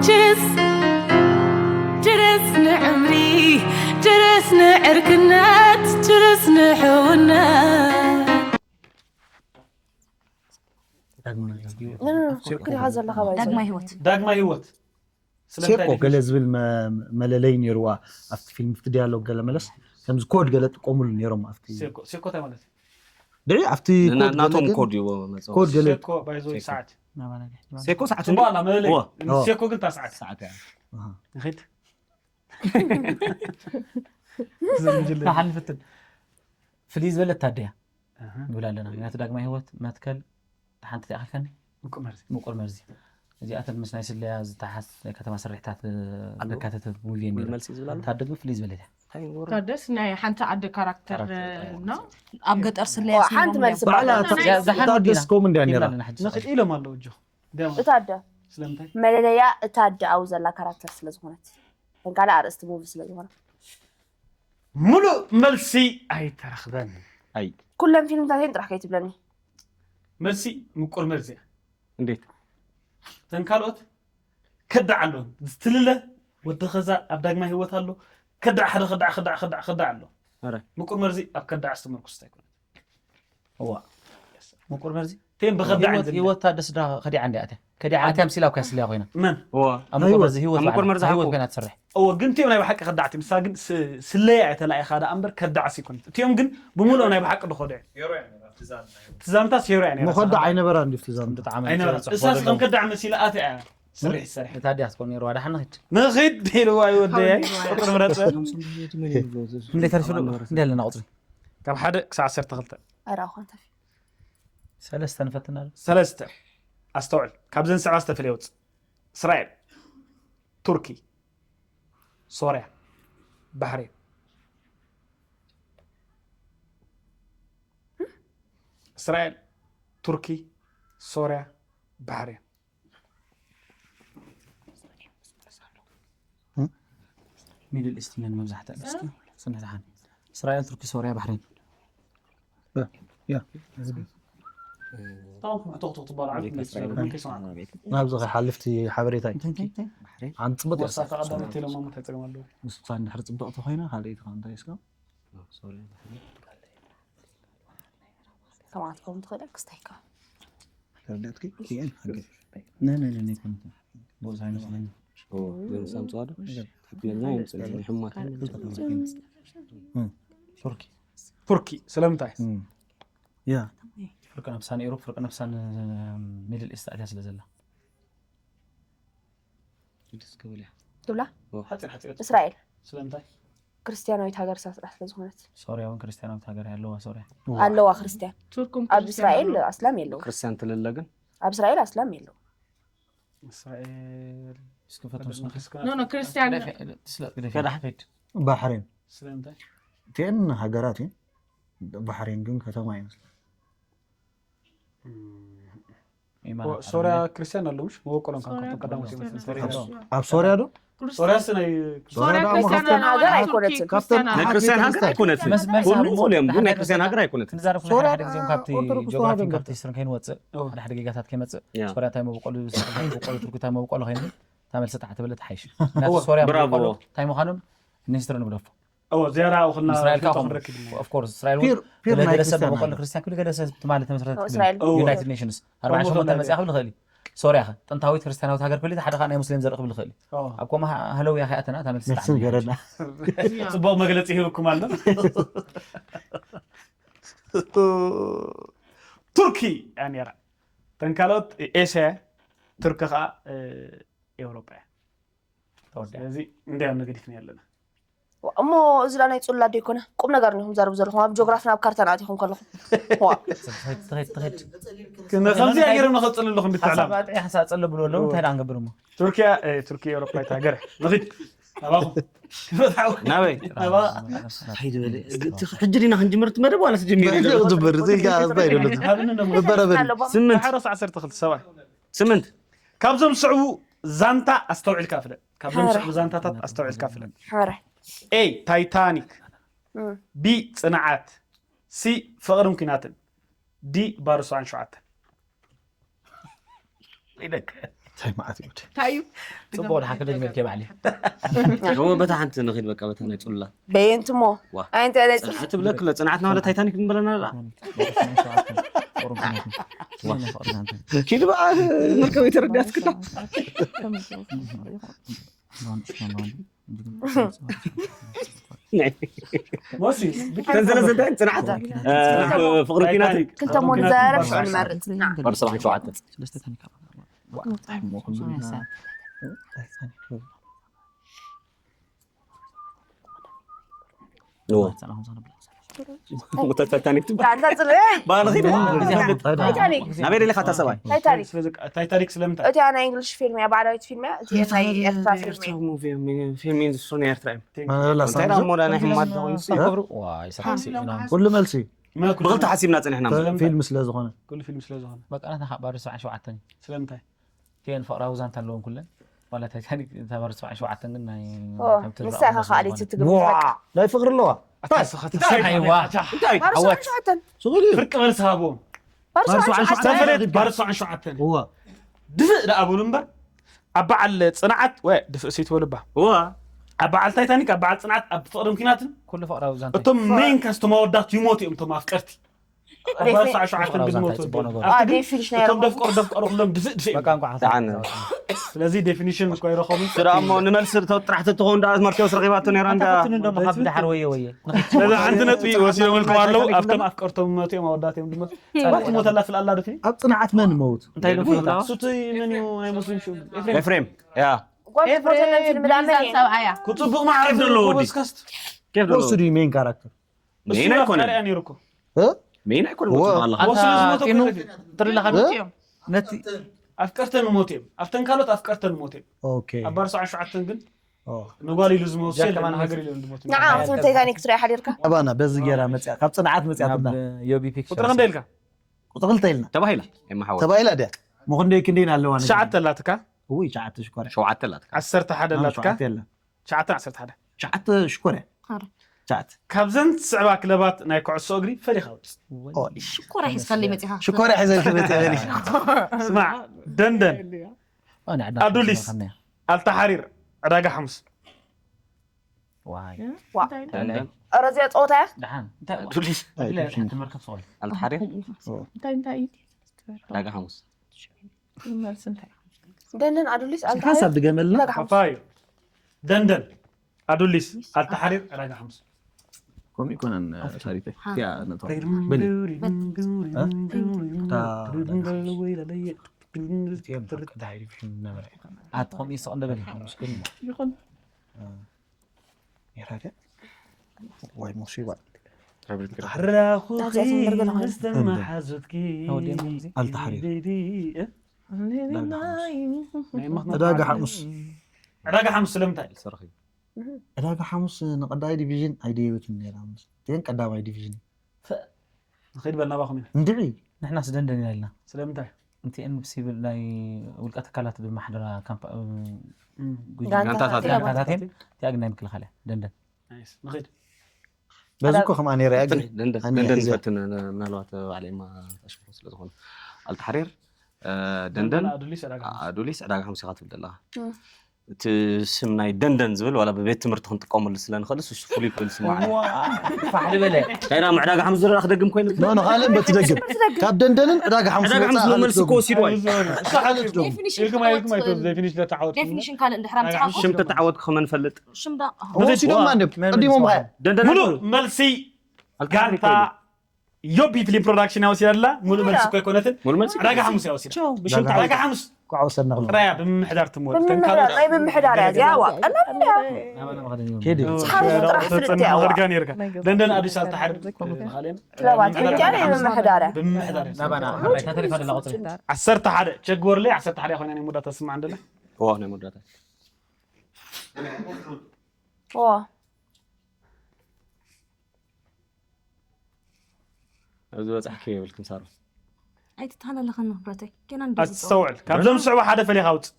ችርስ ችርስ ንዕምሪ ችርስ ንዕርክነት ችርስ ንሕውነት ክትሪሃ ዘለካ ባይዘ ዳግማይ ህይወት ዳግማይ ህይወት ስለምንታይ ሴኮ ድግሽ? ገለ ዝብል መ- መለለይ ነይርዋ ኣብቲ ፊልም ኣብቲ ዲያሎግ ገለ መለስ ከምዚ ኮድ ገለ ጥቀሙሉ ነይሮም ኣብቲ ሴኮ ሴኮ እንታይ ማለት እዩ? ድዒ ኣብቲ ኮድ ገለ ናቶም ግን- ኮድ ይዎ መጽ ኮድ ገለ ሴኮ ባይዞ ሰዓት ሴኮ ሰዓት ጽቡቅ ኣላ መለለይ ዋ፣ ዋ። ሴኮ ግን እታ ሰዓት ሰዓት እያ ኣሃ። ንኸይድ ንሓልፍትን ፍልይ ዝበለት ታደያ ንብል ኣለና ምክንያቱ ዳግማይ ህይወት መትከል ሓንቲ ትኣኸልከኒ ምቁር መርዚ ምቁር መርዚ እዚኣተን ምስ ናይ ስለያ ዝተሓስ ናይ ከተማ ስርሕታት ዘካተተ ሙቪ ሙሉ ነይሩ መልሲ ዝብል ኣሎ ታደግ ፍልይ ዝበለት እያ እንታይ ንገሩ ታደስ ናይ ሓንቲ ዓዲ ካራክተር ካራክተር፣ ነው ኣብ ገጠር ስለያ ባዕላ ስለ እታ- እታ ደስ ኮም እንድያ ነይራ ንኽእል ኢሎም ኣለዉ እጆ ደማ እታደ ስለምንታይ መለለያ እታደ ኣብኡ ዘላ ካራክተር ስለ ዝኾነት ተንካለ ኣርእስቲ ሙቪ ስለ ዝኾነ ሙሉእ መልሲ ኣይተረኽበን ኩለን ፊልምታተን ጥራሕ ከይትብለኒ መልሲ ምቁር መርዚ እያ እንዴት ተን ካልኦት ከዳዕ ኣሎ ዝትልለ ወዲ ኸዛ ኣብ ዳግማይ ህይወት ኣሎ ከዳዕ ሓደ ከዳዕ ከዳዕ ከዳዕ ከዳዕ ኣሎ ኧረ። ምቁር መርዚ ኣብ ከዳዕ ዝተመርኩስ ኣይኮነ እዋ ምቁር መርዚ ቴን ብኸዳዕ ህይወት- ህይወት ታደስ ድራ ከዲዓ እንዲያ ኣትያ ከዲዓ ኣትያ ምስላ እኮ ስልያ ኮይና መን ኣብ ምቁር መርዚ ህይወት ኣብ ምቁር መርዚ ባዕላ- ህይወት ሓቁ። ኮይና ትሰርሕ እዎ ግን እቲኦም ናይ ብሓቂ ከዳዕቲ ምሳ ግን ስ- ስለያ እየ ተላኢኻ ዳ እምበር ከዳዕስ ይኮነት እቲኦም ግን ብሙሉኦም ናይ ብሓቂ ዶ ከድዑ ትዛምታስ ሄሮ እያ ነይራ መኸዳ ኣይነበራ እንዲ ትዛም ብጣዕሚ ኣይነበራ ጽቡቅ እሳስ ዘለዉ። ከም ከዳዕ መሲላ ኣትያ እያ ስርሕ ይሰርሕ እታ ድያስ ኮ ነይሩ ዋዳ ሓና ሂድ ንኺድ ኢልዋ ይወደያይ ቁጥር ምረፀ እንዴት ተርሽሉ እንዲ ኣለና ቁፅሪ ካብ ሓደ ክሳብ ዓሰርተ ክልተ ኣይረኣኹን ተፊ ሰለስተ ንፈትና ኣሎ ሰለስተ ኣስተውዕል ካብዘን ሰባ ዝተፈለየ ውፅ እስራኤል ቱርኪ ሶርያ ባሕሬን እስራኤል ቱርኪ ሶርያ ባሕሬን ሚድል ኢስት ምን መብዛሕትአን እስኪ ስንሕ ዝሓን እስራኤል ቱርኪ ሶርያ ባሕሬን ያ ታውኩም ሕቶክቶ ትባል ዓብት መስ ናብዚ ከይሓልፍቲ ሓበሬታ እዩ ሓንቲ ፅቡቅ እያ ወሳካ ቀዳመት ኢሎም ማሙት ኣይፀገም ኣለዎ ንስካ እንድሕር ፅብቅቲ ኮይና ካልኣይቲ ከዓ እንታይ እስካ ከማት ከም ትኽእል ክስታይካ ተረዳእትኪ ኪኤን ሓገዝ ነነነ ይኮነት ብኡስ ኣይመስለኒ ሳምፅዋ ዶ ትክክለኛ ይምፅእ ሕማት ቱርኪ ቱርኪ ስለምንታይ ያ ፍርቂ ነብሳ ንኤሮፕ ፍርቂ ነብሳ ሚድል ኢስት ኣትያ ስለ ዘላ ደስ ክብል እያ ትብላ ሓፂር ሓፂር እስራኤል ስለምንታይ ክርስቲያናዊት ሃገር እሳ ስራሕ ስለ ዝኾነት ሶርያ እውን ክርስቲያናዊት ሃገር እያ ኣለዋ ሶርያ ኣለዋ ክርስቲያን ቱርኩም ኣብ እስራኤል ኣስላም የለው ክርስቲያን ትልለ ግን ኣብ እስራኤል ኣስላም የለው እስራኤል እስኪ ፈትኑ ስምኺ ንክስካ ኖ ኖ ክርስቲያን ትስለጥ ግደፊ ሄድ ባሕሬን ስለምንታይ እቲአን ሃገራት እየን ባሕሬን ግን ከተማ ይመስል ኢማራት ሶርያ ክርስቲያን ኣለዉ ምሽ መበቆሎም ካብ ሶርያ ካብቶም ቀዳሞት ክርስቲያን ይመስል ኣለዉ። ኣብ ሶርያ ዶ ሶርያ ስናይ ሶርያ ዶ ክርስቲያን ክርስቲያን ኣለዋ፣ ሃገር ቱርኪ ኣይኮነትን። ክርስቲያን ናይ ኣለዋ። ክርስቲያን ሃገር ኣይኮነትን መስ- መልሲ ኩሉ ሃቡ። ሞል እዮም ግን ናይ ንሓደ ክርስቲያን ግዜ- ሃገር ኣይኮነትን ክንዛረብ ሶርያ ከለና ሓደ ግዜ ካብቲ ኦርቶዶክስ ጂኦግራፊን ተዋህዶ ካብቲ ሂስትርን ከይንወፅእ ኦ። ሓደ ሓደ ጌጋታት ከይመፅእ ያ። ሶርያ እንታይ መበቆሉ ብቆሉ ቱርኪ እንታይ መበቆሉ ከይኑ እታ መልሲ ጣዕ ተበለ ትሓይሽ ምክንያቱ ሶርያ ብራቮ። መበቆሉ እንታይ ምዃኖም ሂስትሪ ንግደፎ ኦ ዝያዳ ኣውክልና እስራኤል ፍልጠት ካኹም ክንረክብ ኢና። ኦፍኮርስ እስራኤል እውን ፒር ፒር ናይ ገለገለ ሰብ ክርስቲያን መበቆሉ ሃገር። ክርስቲያን ክብል ገለ ሰብ ትማሊ ተመስረት እስራኤል ኦ። ዩናይትድ ኔሽንስ ኣርባዕተ ኦ፣ ሸሞንተ ኦ፣ መፅኣ ክብል ይኽእል እዩ ሶርያ ኸ ጥንታዊት ክርስቲያናዊት ሃገር ክብል ሓደ ከዓ ናይ ሙስሊም ዘርኢ ክብል ይኽእል እዩ ኦ። ኣብ ኮማ ሃለውያ ከይኣተና እታ መልሲ ነፍስን ገረና ፅቡቅ መግለፂ ሂብኩም ኣሎ ቱርኪ እያ ነራ ተን ካልኦት ኤስያ ቱርኪ ከዓ ኤውሮጳ እያ ተወዲኣ ስለዚ እንዲያም ነገዲፍና ኣለና እሞ እዚ ዳ ናይ ፅላ ዶ ይኮነ ቁም ነገር ኒኹም ዘርብ ዘለኹም ኣብ ጂኦግራፍን ኣብ ካርታን ኣቲኹም ከለኹም ዋ ትኸድ ትኸድ ትኸድ ከምዚ ገይሮም ንኸፅል ኣለኹም ብትዕላም ሓሳብ ኣጥዒ ሓሳብ ፀለ ብሎ ኣለዉ እንታይ ደኣ ንገብር እሞ ቱርኪያ እ፣ ቱርኪ ኤውሮጳዊት ሃገር እያ። ንኺድ ናባኹም ክፈትሓው ናበይ ናባ እንታይ ዝበለ እቲ ሕጂ ዲና ክንጅምር እቲ መደብ ዋላ ትጀሚር ዝበር ዘይጋዝባ ይደለት ሃብኒ ደሞ መበረበሪ ስምንት ሓረስ ዓሰርተ ክልተ ሰብኣይ ስምንት ካብዞም ዝስዕቡ ዛንታ ኣስተውዒልካ ፍለጥ ካብዞም ዝስዕቡ ዛንታታት ኣስተውዒልካ ፍለጥ ሕረ ኤ ታይታኒክ ቢ ፅንዓት ሲ ፍቕርን ኩናትን ዲ ባር ሰብዓን ሸውዓተን እንታይ መዓት እዩ ወዲ? እንታይ እዩ? ጽቡቅ ድሓን ክደግመልክ ባዕሊ። እሞ በታ ሓንቲ ንኺድ በቃ በታ ናይ ጽሉላት በየንትሞ ዋ። ኣይንተ ናይ ጽንዓት ትብለክ ለ ጽንዓት ማለት ታይታኒክ ንበለና ላ ኪድ በኣ መርከብ የተረዳት ክዳ ሞሲ ተንዘለዘለ ጽንዓት ፍቅሪ ኪናት ክልተ ሞ ንዘረብ ሽዑ ንመርጽ ወር ሰብዓን ሸውዓተ ታይታኒክ ትበሃል ታይታኒክ ናበይ ደሊኻ እታ ሰብኣይ ታይታኒክ ታይታኒክ ስለምንታይ እቲኣ ናይ እንግሊሽ ፊልም እያ ባህላዊት ፊልም እያ እቲ ናይ ኤርትራ ፊልም እዩ ፊልም ኤርትራ እዩ እንታይ ደኣ እሞ ዳ ናይ ሕማት ዶ ኮይኑ ኩሉ መልሲ ብክልተ ሓሲብና ጸኒሕና ፊልም ስለ ዝኾነ ኩሉ ፊልም ስለ ዝኾነ በቃ ናትና ካብ ባዶ ሰብዓን ሸውዓተን እዩ ስለምንታይ እተን ፍቕራዊ ዛንታ ኣለዎም ኩለን ዋላ ታይታኒክ እታ ባዶ ሰብዓን ሸውዓተን ግን ናይ ኦ፣ ንሳ ኢኻ ከኣሊት ትግብር ዋ ናይ ፍቕሪ ኣለዋ ኣይዋ ባርሶ ሸውዓተን ስቕ ኢሉ እዩ ፍርቂ መልሲ ሃብዎም ባርሶ ሸውዓተን ዝተፈለየት ባርሶ ሸውዓተን እዋ ድፍእ ደኣ በሉ እምበር ኣብ በዓል ፅንዓት ወ ድፍእ ስይትበሉባ ዋ ኣብ በዓል ታይታኒክ ኣብ በዓል ፅንዓት ኣብ ፍቕርን ኪናትን ኩሉ ፍቕራዊ ዛንታ እቶም ሜን ካስቶም ኣወዳት ይሞቱ እዮም እቶም ኣፍቀርቲ ኣብ በዓል ሰዓት ሸውዓተ ፍቕራዊ ዛንታ ብዝሞቱ እዩ፣ ጽቡቕ ነገር። አ ዴፊኒሽን ናይ እቶም ረኸቡ ደፍቀሩ ደፍቀሩ ኩሎም ድፍእ ድፍእ በቃ እንኳዕ ደሓን። ስለዚ ዴፊኒሽን እኮ ይረኸቡ ስራ እሞ ንመልሲ ርቶ ጥራሕ ተትኸውን ዳ መርቴዎስ ረኺባቶ ነይራ እንዳ ተፈትኑ እንዶ መኻብ ድሓር ወየ ወየ ስለዚ ሓንቲ ነጥቢ ወሲዶምልኩም ኣለዉ ኣብቶም ኣፍቀርቶም መቱ እዮም ኣወዳት እዮም ድማ ባት ሞተላ ፍልኣላ ድፊ ኣብ ፅንዓት መን መውት እንታይ ኢሉ ፍሉጣ ሱቲ መን እዩ ናይ ሙስሊም ሽኡ ኤፍሬም ኤፍሬም ያ ጓል ትሞተለን ፊልም ዳመን እየ ሰብኣያ ክፅቡቅ ማዕረ ዘለዎ ጎበዝ ካስት። ኬፍ ዶ ወሱ ድዩ ሜን ካራክተር ሜን ኣይኮነን ያ ነይሩ እኮ እ? ሜን ኣይኮነን ወ- ወሲሉ ዝሞተ ጢኑ እኮ ነፊ። ትርላ ካብ ሞት እዮም ነቲ ኣፍቀርተን ሞት እዮም ኣብተን ካልኦት ኣፍቀርተን ሞት እዮም ኦኬ ኣብ ባርሶ ዓን ሸውዓተን ግን ኦ። ንጓል ኢሉ ዝመወሱ ጃክ የለን ማን ሃገር ኢሉ ዝሞት ንዓ ኣቶም ታይታኒክ ትሪኣ ሓዲርካ ኣባና በዚ ገይራ መፅያ ካብ ፅንዓት መፅያ ናብ ብና ዮቢ ፒክቸር ቁጥሪ ክንደይ ኢልካ ቁጥቕልተ ኢልና ተባሂላ የመሓወል ተባሂላ ድያ ሞ ክንደይ ክንደይ ኣለዋ ትሽዓተ ኣላትካ ውይ ሸዓተ ሽኮር ሸውዓተ ኣላትካ ዓሰርተ ሓደ ኣላትካ ሸዓተ የለን ትሽዓተ ዓሰርተ ሓደ ሸዓተ ሽኮር እያ ኣረ። ሸዓተ ካብዘን ዝስዕባ ክለባት ናይ ኩዕሶ እግሪ ፈሊኻ ውፅ ሽኮራ ሒዝካለይ መፂኻ ሽኮር እያ ሒዘልክ መፅያ በሊ ስማዕ ደንደን ኣዱሊስ ኣልተሓሪር ዕዳጋ ሓሙስ ዋይ ዋ። ደንደን ረዚኣ ፀወታ እያ ደሓን እንታይ ኣዱሊስ ብለ ሓንቲ መርከብ ስቆል ኣልተሓሪር እንታይ እንታይ እዩ ዕዳጋ ሓሙስ መልሲ እንታይ ደንን ኣዱሊስ ኣልታ ሓሳብ ድገመልና ዕዳጋ ሓሙስ ፓፓዮ ደንደን ኣዱሊስ ኣልተሓሪር ዕዳጋ ሓሙስ ከምኡ ይኮነን ታሪክ ያ ነጥብ በሊ እታ ዳይሬክሽን ነበረ ኣቲ ከምኡ ይስቕ እንደበል ይኹን ይራደ ወይ ሙሲባ ኣራኹኺ ምስ ተመሓዙትኪ ኣልተሓሪር ናይ ማኽና ዕዳጋ ሓሙስ ዕዳጋ ሓሙስ ስለምንታይ ሰረኺ ዕዳጋ ሓሙስ ንቀዳይ ዲቪዥን ኣይደየበትን ነራ ምስ ግን ቀዳማይ ዲቪዥን ንኸይድ በልናባኹም ኢና እንድዒ ንሕናስ ደንደን ኢና ኢልና ስለምንታይ እቲኤን ሲቪል ናይ ውልቀ ትካላት ብማሕደራ ካምፓ- እም፣ ጉጅ- ጋንታታት ጋንታታትን እቲኣ ግን ናይ ምክልኻል እያ ደንደን ናይስ። ንኸይድ በዚ እኮ ከምኣ ነይረ እያ ግን ደንደን ኣነ ደንደን እዚኣ። ይፈትን ምናልባት ባዕለይማ ኣሽክሮ ስለ ዝኾነ ኣልተሓሪር ደንደን ኣዱሊስ ዕዳጋ ኣዱሊስ ዕዳጋ ሓሙስ ኢኻ ትብል ዘለኻ እቲ ስም ናይ ደንደን ዝብል ዋላ ብቤት ትምህርቲ ክንጥቀመሉ ስለ ንኽእል እሱ ፍሉይ ክብል ስማዕ ፋሕሊ በለ ካይና ዕዳጋ ሓሙስ ዝረኣ ክደግም ኮይኑ ኖ ኖ ካልእ በትደግም ካብ ደንደንን ዕዳጋ ሓሙስ ዕዳጋ ሓሙስ ዝብል መልሲ እኮ ወሲድዋ እዩ ኢልኩም ኣይልኩም ኣይትወስዱ ዴፊኒሽን ተተዓወትኩም ዴፊኒሽን ካልእ እንድሕር ሽም ተተዓወትኩ ክመን ፈልጥ ሽም ወሲዶም ማንም ቀዲሞም ኸ ደንደን ሙሉእ መልሲ ጋንታ ዮቢ ፊልም ፕሮዳክሽን እያ ወሲዳ ኣላ። ሙሉእ መልሲ እኮ ኣይኮነትን። ሙሉ መልሲ ዕዳጋ ሓሙስ እያ ወሲዳ። ሙሉ መልሲ ዕዳጋ ሓሙስ ኳዕ ወሰድና ክሎ ጥራይ እያ ብምምሕዳር ትመወል። ብምምሕዳር ናይ ምምሕዳር እያ እዚኣ ዋ ቀላል እያ ኬዲ ዝሓዙ ጥራሕ ፍልጥ እያ ዋ መኸድካ ነይርካ። ደንደን ኣዲስ ኣልተሓር ብኻልእን ክለባት እያ ናይ ምምሕዳር እያ ብምምሕዳር እያ። ናባና ሓራይ ታተሪፋ ደላ ቁፅሪ ዓሰርተ ሓደ ቸግወርለይ ዓሰርተ ሓደ ኮይና ናይ ሙዳ ተስማዕ እንደላ ዋ ናይ መወዳእታ ዋ ኣብዚ በጻሕኪ የብልክን ሳሮ ኣይትተሃላለኸኒ ክብረተይ ገና ኣስተውዕል። ካብዞም ዝስዕቡ ሓደ ፈሊኻ ውፅእ።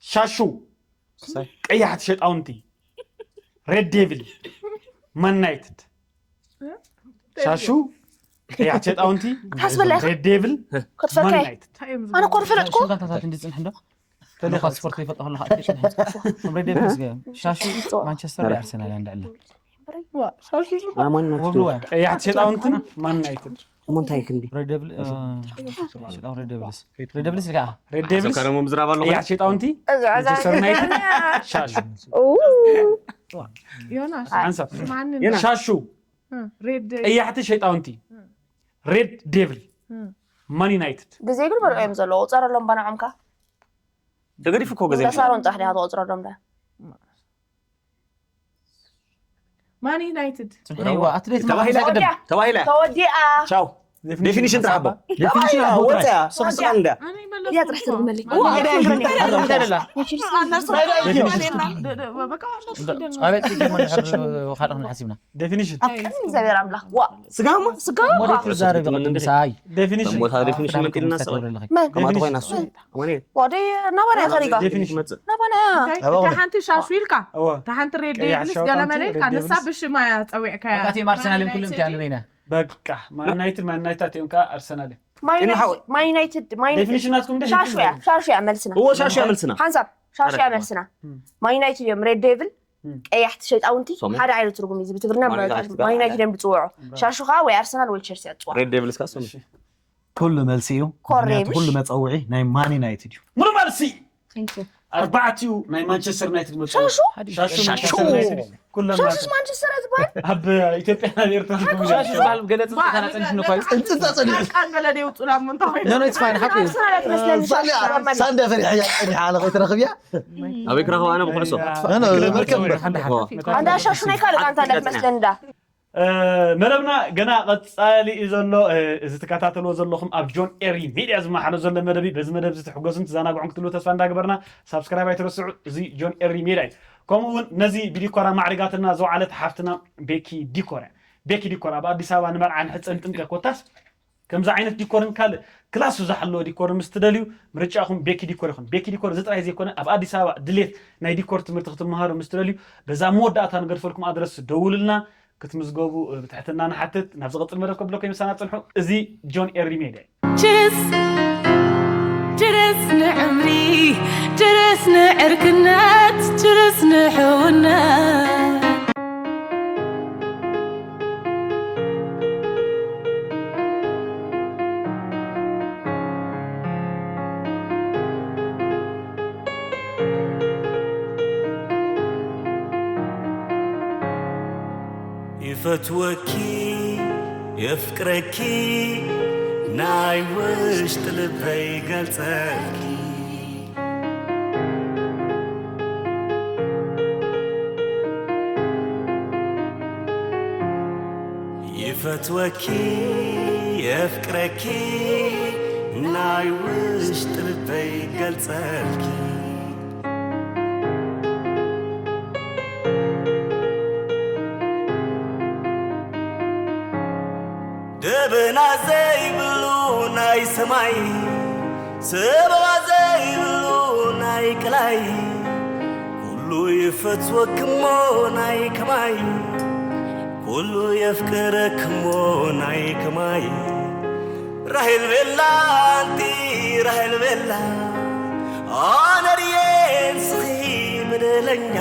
ሻሹ፣ ቀያሕቲ ሸጣውንቲ፣ ሬድ ዴቪል፣ ማን ዩናይትድ። ሻሹ፣ ቀያሕቲ ሸጣውንቲ፣ ሓስበላ ኢኻ ሬድ ዴቪል፣ ማን ክትፈልካ ዩናይትድ። ኣነ እኮ ዝፈለጥኩ ጋንታታት እንዲ ፅንሕ እንዶ ተለኻ ስፖርት ይፈልጥ ከለኻ ኣትሌት ነህ። እቶም ሬድ ዴቪልስ ገ-፣ ሻሹ ማንቸስተር ኣርሰናል እያ እንዳዕላ። ዋ፣ ሻሹ ማን ናት? ወግዋ ቀያሕቲ ሸጣውንትን ማን ዩናይትድ እሞ እንታይ ክንዲ? ሬድ ዴቪል እ፣ ሸጣው ሬድ ዴቪልስ ሬድ ዴቪልስ ከኣ ሬድ ዴቪልስ ከረሞ ምዝራብ ኣለኹ። ቀያሕቲ ሸጣውንቲ እዛ እዛ ማንቸስተር ዩናይትድ ሻሹ ዮናስ ሓንሳብ ማንን ዮናስ። ሻሹ ሬድ ቀያሕቲ ሸጣውንቲ ሬድ ዴቪል ማን ዩናይትድ ግዜ ግን በልዑ እዮም ዘለዉ። ቁፀረሎም ባናዖምካ ተገዲፉ እኮ ግዜ እንደ ሳሮን ጥራሕ ዲኻ ትቆፅረሎም ዳ ማን ዩናይትድ ጽንሕዋ ኣትሌት ተባሂላ ማሕመድ ቅድም ተባሂላ ተወዲኣ ቻው ዴፊኒሽን ጥራሕ ኣቦ ዴፊኒሽን ኣቦ ጥራሕ ወፅያ ስቕስቓ እንዳ ኣነ እያ ጥራሕ ትርጉመለይ ኣበይ ጽጌ መድሕር ካልእ ክንሓስብና ዴፊኒሽን ኣብ ቅድሚ እግዚኣብሔር ኣምላኽ ዋ ስጋማ ስጋ ሞዴት ትዛረብ ቅድም ምሳይ ዴፊኒሽን ሞታ ዴፊኒሽን መጢልና ሰብ መን ከማት ኮይና እሱ ወኔ ወደ ናባና ከሪጋ ዴፊኒሽን መፅእ ናባና እታ ሓንቲ ሻሹ ኢልካ እወ እታ ሓንቲ ሬድ ቀያሕ ዴቪልስ ሻውጣንቲ ገለመለ ኢልካ ሬድ ንሳ ዴቪልስ። ብሽማ እያ ፀዊዕካያ ኣቲም ኣርሰናል እዮም ኩሎም እቲኣ ንበይና በቃ ማን ዩናይትድ ማን ዩናይትድ እዮም ከኣ ኣርሰናል እዮም ማን ዩናይትድ ማን ዩናይትድ ዴፊኒሽን ናትኩም ደስ ሻሹ እያ ሻሹ እያ መልስና እዎ ሻሹ እያ መልስና ሓንሳብ ሻሹ እያ መልስና ማን ዩናይትድ እዮም ሬድ ዴቪል እም። ቀያሕቲ ሸጣውንቲ ሶሜ። ሓደ ዓይነት ትርጉም እዩ እዚ ብትግርና ማን ዩናይትድ ማን ዩናይትድ እዮም ዝፅውዑ ሻሹ ከዓ ወይ ኣርሰናል ወይ ቸልሲ እያ ትፅውዑ ሬድ ዴቪልስ ካስ ሶሜ። ኮሬ ኩሉ መልሲ እዩ ኮሬ ምክንያቱ ምሽ? ኩሉ መፀውዒ ናይ ማን ዩናይትድ እዩ ሙሉ መልሲ ኣርባዕቲኡ ናይ ማንቸስተር ዩናይትድ መፅኡ ሻሹ ሻሹ ማንቸስተር ዩናይትድ እዩ። ኩሎም ሻሹስ ማንቸስተር እያ ዝበሃል ኣብ ኢትዮጵያ ናብ ኤርትራ ዝግቡ ሻሹ ዝበሃል ገለ ጽንጽ ተናጸንሽ ንኳይ እንፅንፃ ፀኒሑ ቃል በለደ ይውፁላ ምንታይ No, no, it's fine. ሓቂ እዩ። ኣርሰናል እያ ትመስለኒ ሻሹ ሳንዳ ፈሪሐ እያ ፀኒሓ ኣለኸ ትረኽብያ ኣበይ ክረኽባ ኣነ ብኩዕሶ ኣነ መርከብ ሓንዳ ሓቂ። ኣንዳ ሻሹ ናይ ካልእ ጋንታ እንዳ ትመስለኒ ዳ መደብና ገና ቀጻሊ እዩ ዘሎ። እዚ ትከታተልዎ ዘለኹም ኣብ ጆን ኤሪ ሚድያ ዝመሓሎ ዘሎ መደብ እዩ። በዚ መደብ እዚ ትሕጎስን ትዘናግዑን ክትህልዉ ተስፋ እንዳገበርና ሳብስክራይብ ኣይትረስዑ። እዚ ጆን ኤሪ ሚድያ እዩ። ከምኡ እውን ነዚ ብዲኮራ ማዕሪጋትና ዝወዓለት ሓፍትና ቤኪ ዲኮር እያ። ቤኪ ዲኮር ኣብ ኣዲስ ኣበባ ንመርዓ ንሕፀን ጥምቀት ኮታስ ከምዚ ዓይነት ዲኮርን ካልእ ክላሱ ዝሓለወ ዲኮር ምስ ትደልዩ ምርጫኹም ቤኪ ዲኮር ይኹን። ቤኪ ዲኮር እዚ ጥራይ ዘይኮነ ኣብ ኣዲስ ኣበባ ድሌት ናይ ዲኮር ትምህርቲ ክትመሃሩ ምስ ትደልዩ በዛ መወዳእታ ንገድፈልኩም ኣድረስ ደውሉልና ክትምዝገቡ ብትሕትና ንሓትት። ናብ ዝቕጽል መደብ ከብለኩም ይምሳና ጽንሑ። እዚ ጆን ኤሪ ሜድያ እዩ። ችርስ ችርስ ንዕምሪ ችርስ ንዕርክነት ችርስ ንሕውነት ይፈትወኪ የፍቅረኪ ናይ ውሽጢ ልበይ ገልጸልኪ ይፈትወኪ የፍቅረኪ ናይ ውሽጢ ልበይ ገልጸልኪ ደበና ዘይብሉ ናይ ሰማይ ሰበባ ዘይብሉ ናይ ቀላይ ኩሉ ይፈትወክሞ ናይ ከማይ ኩሉ የፍቅረክሞ ናይ ከማይ ራሄል ቤላ ኣንቲ ራሄል ቤላ ኣነርየ ንስኺ በደለኛ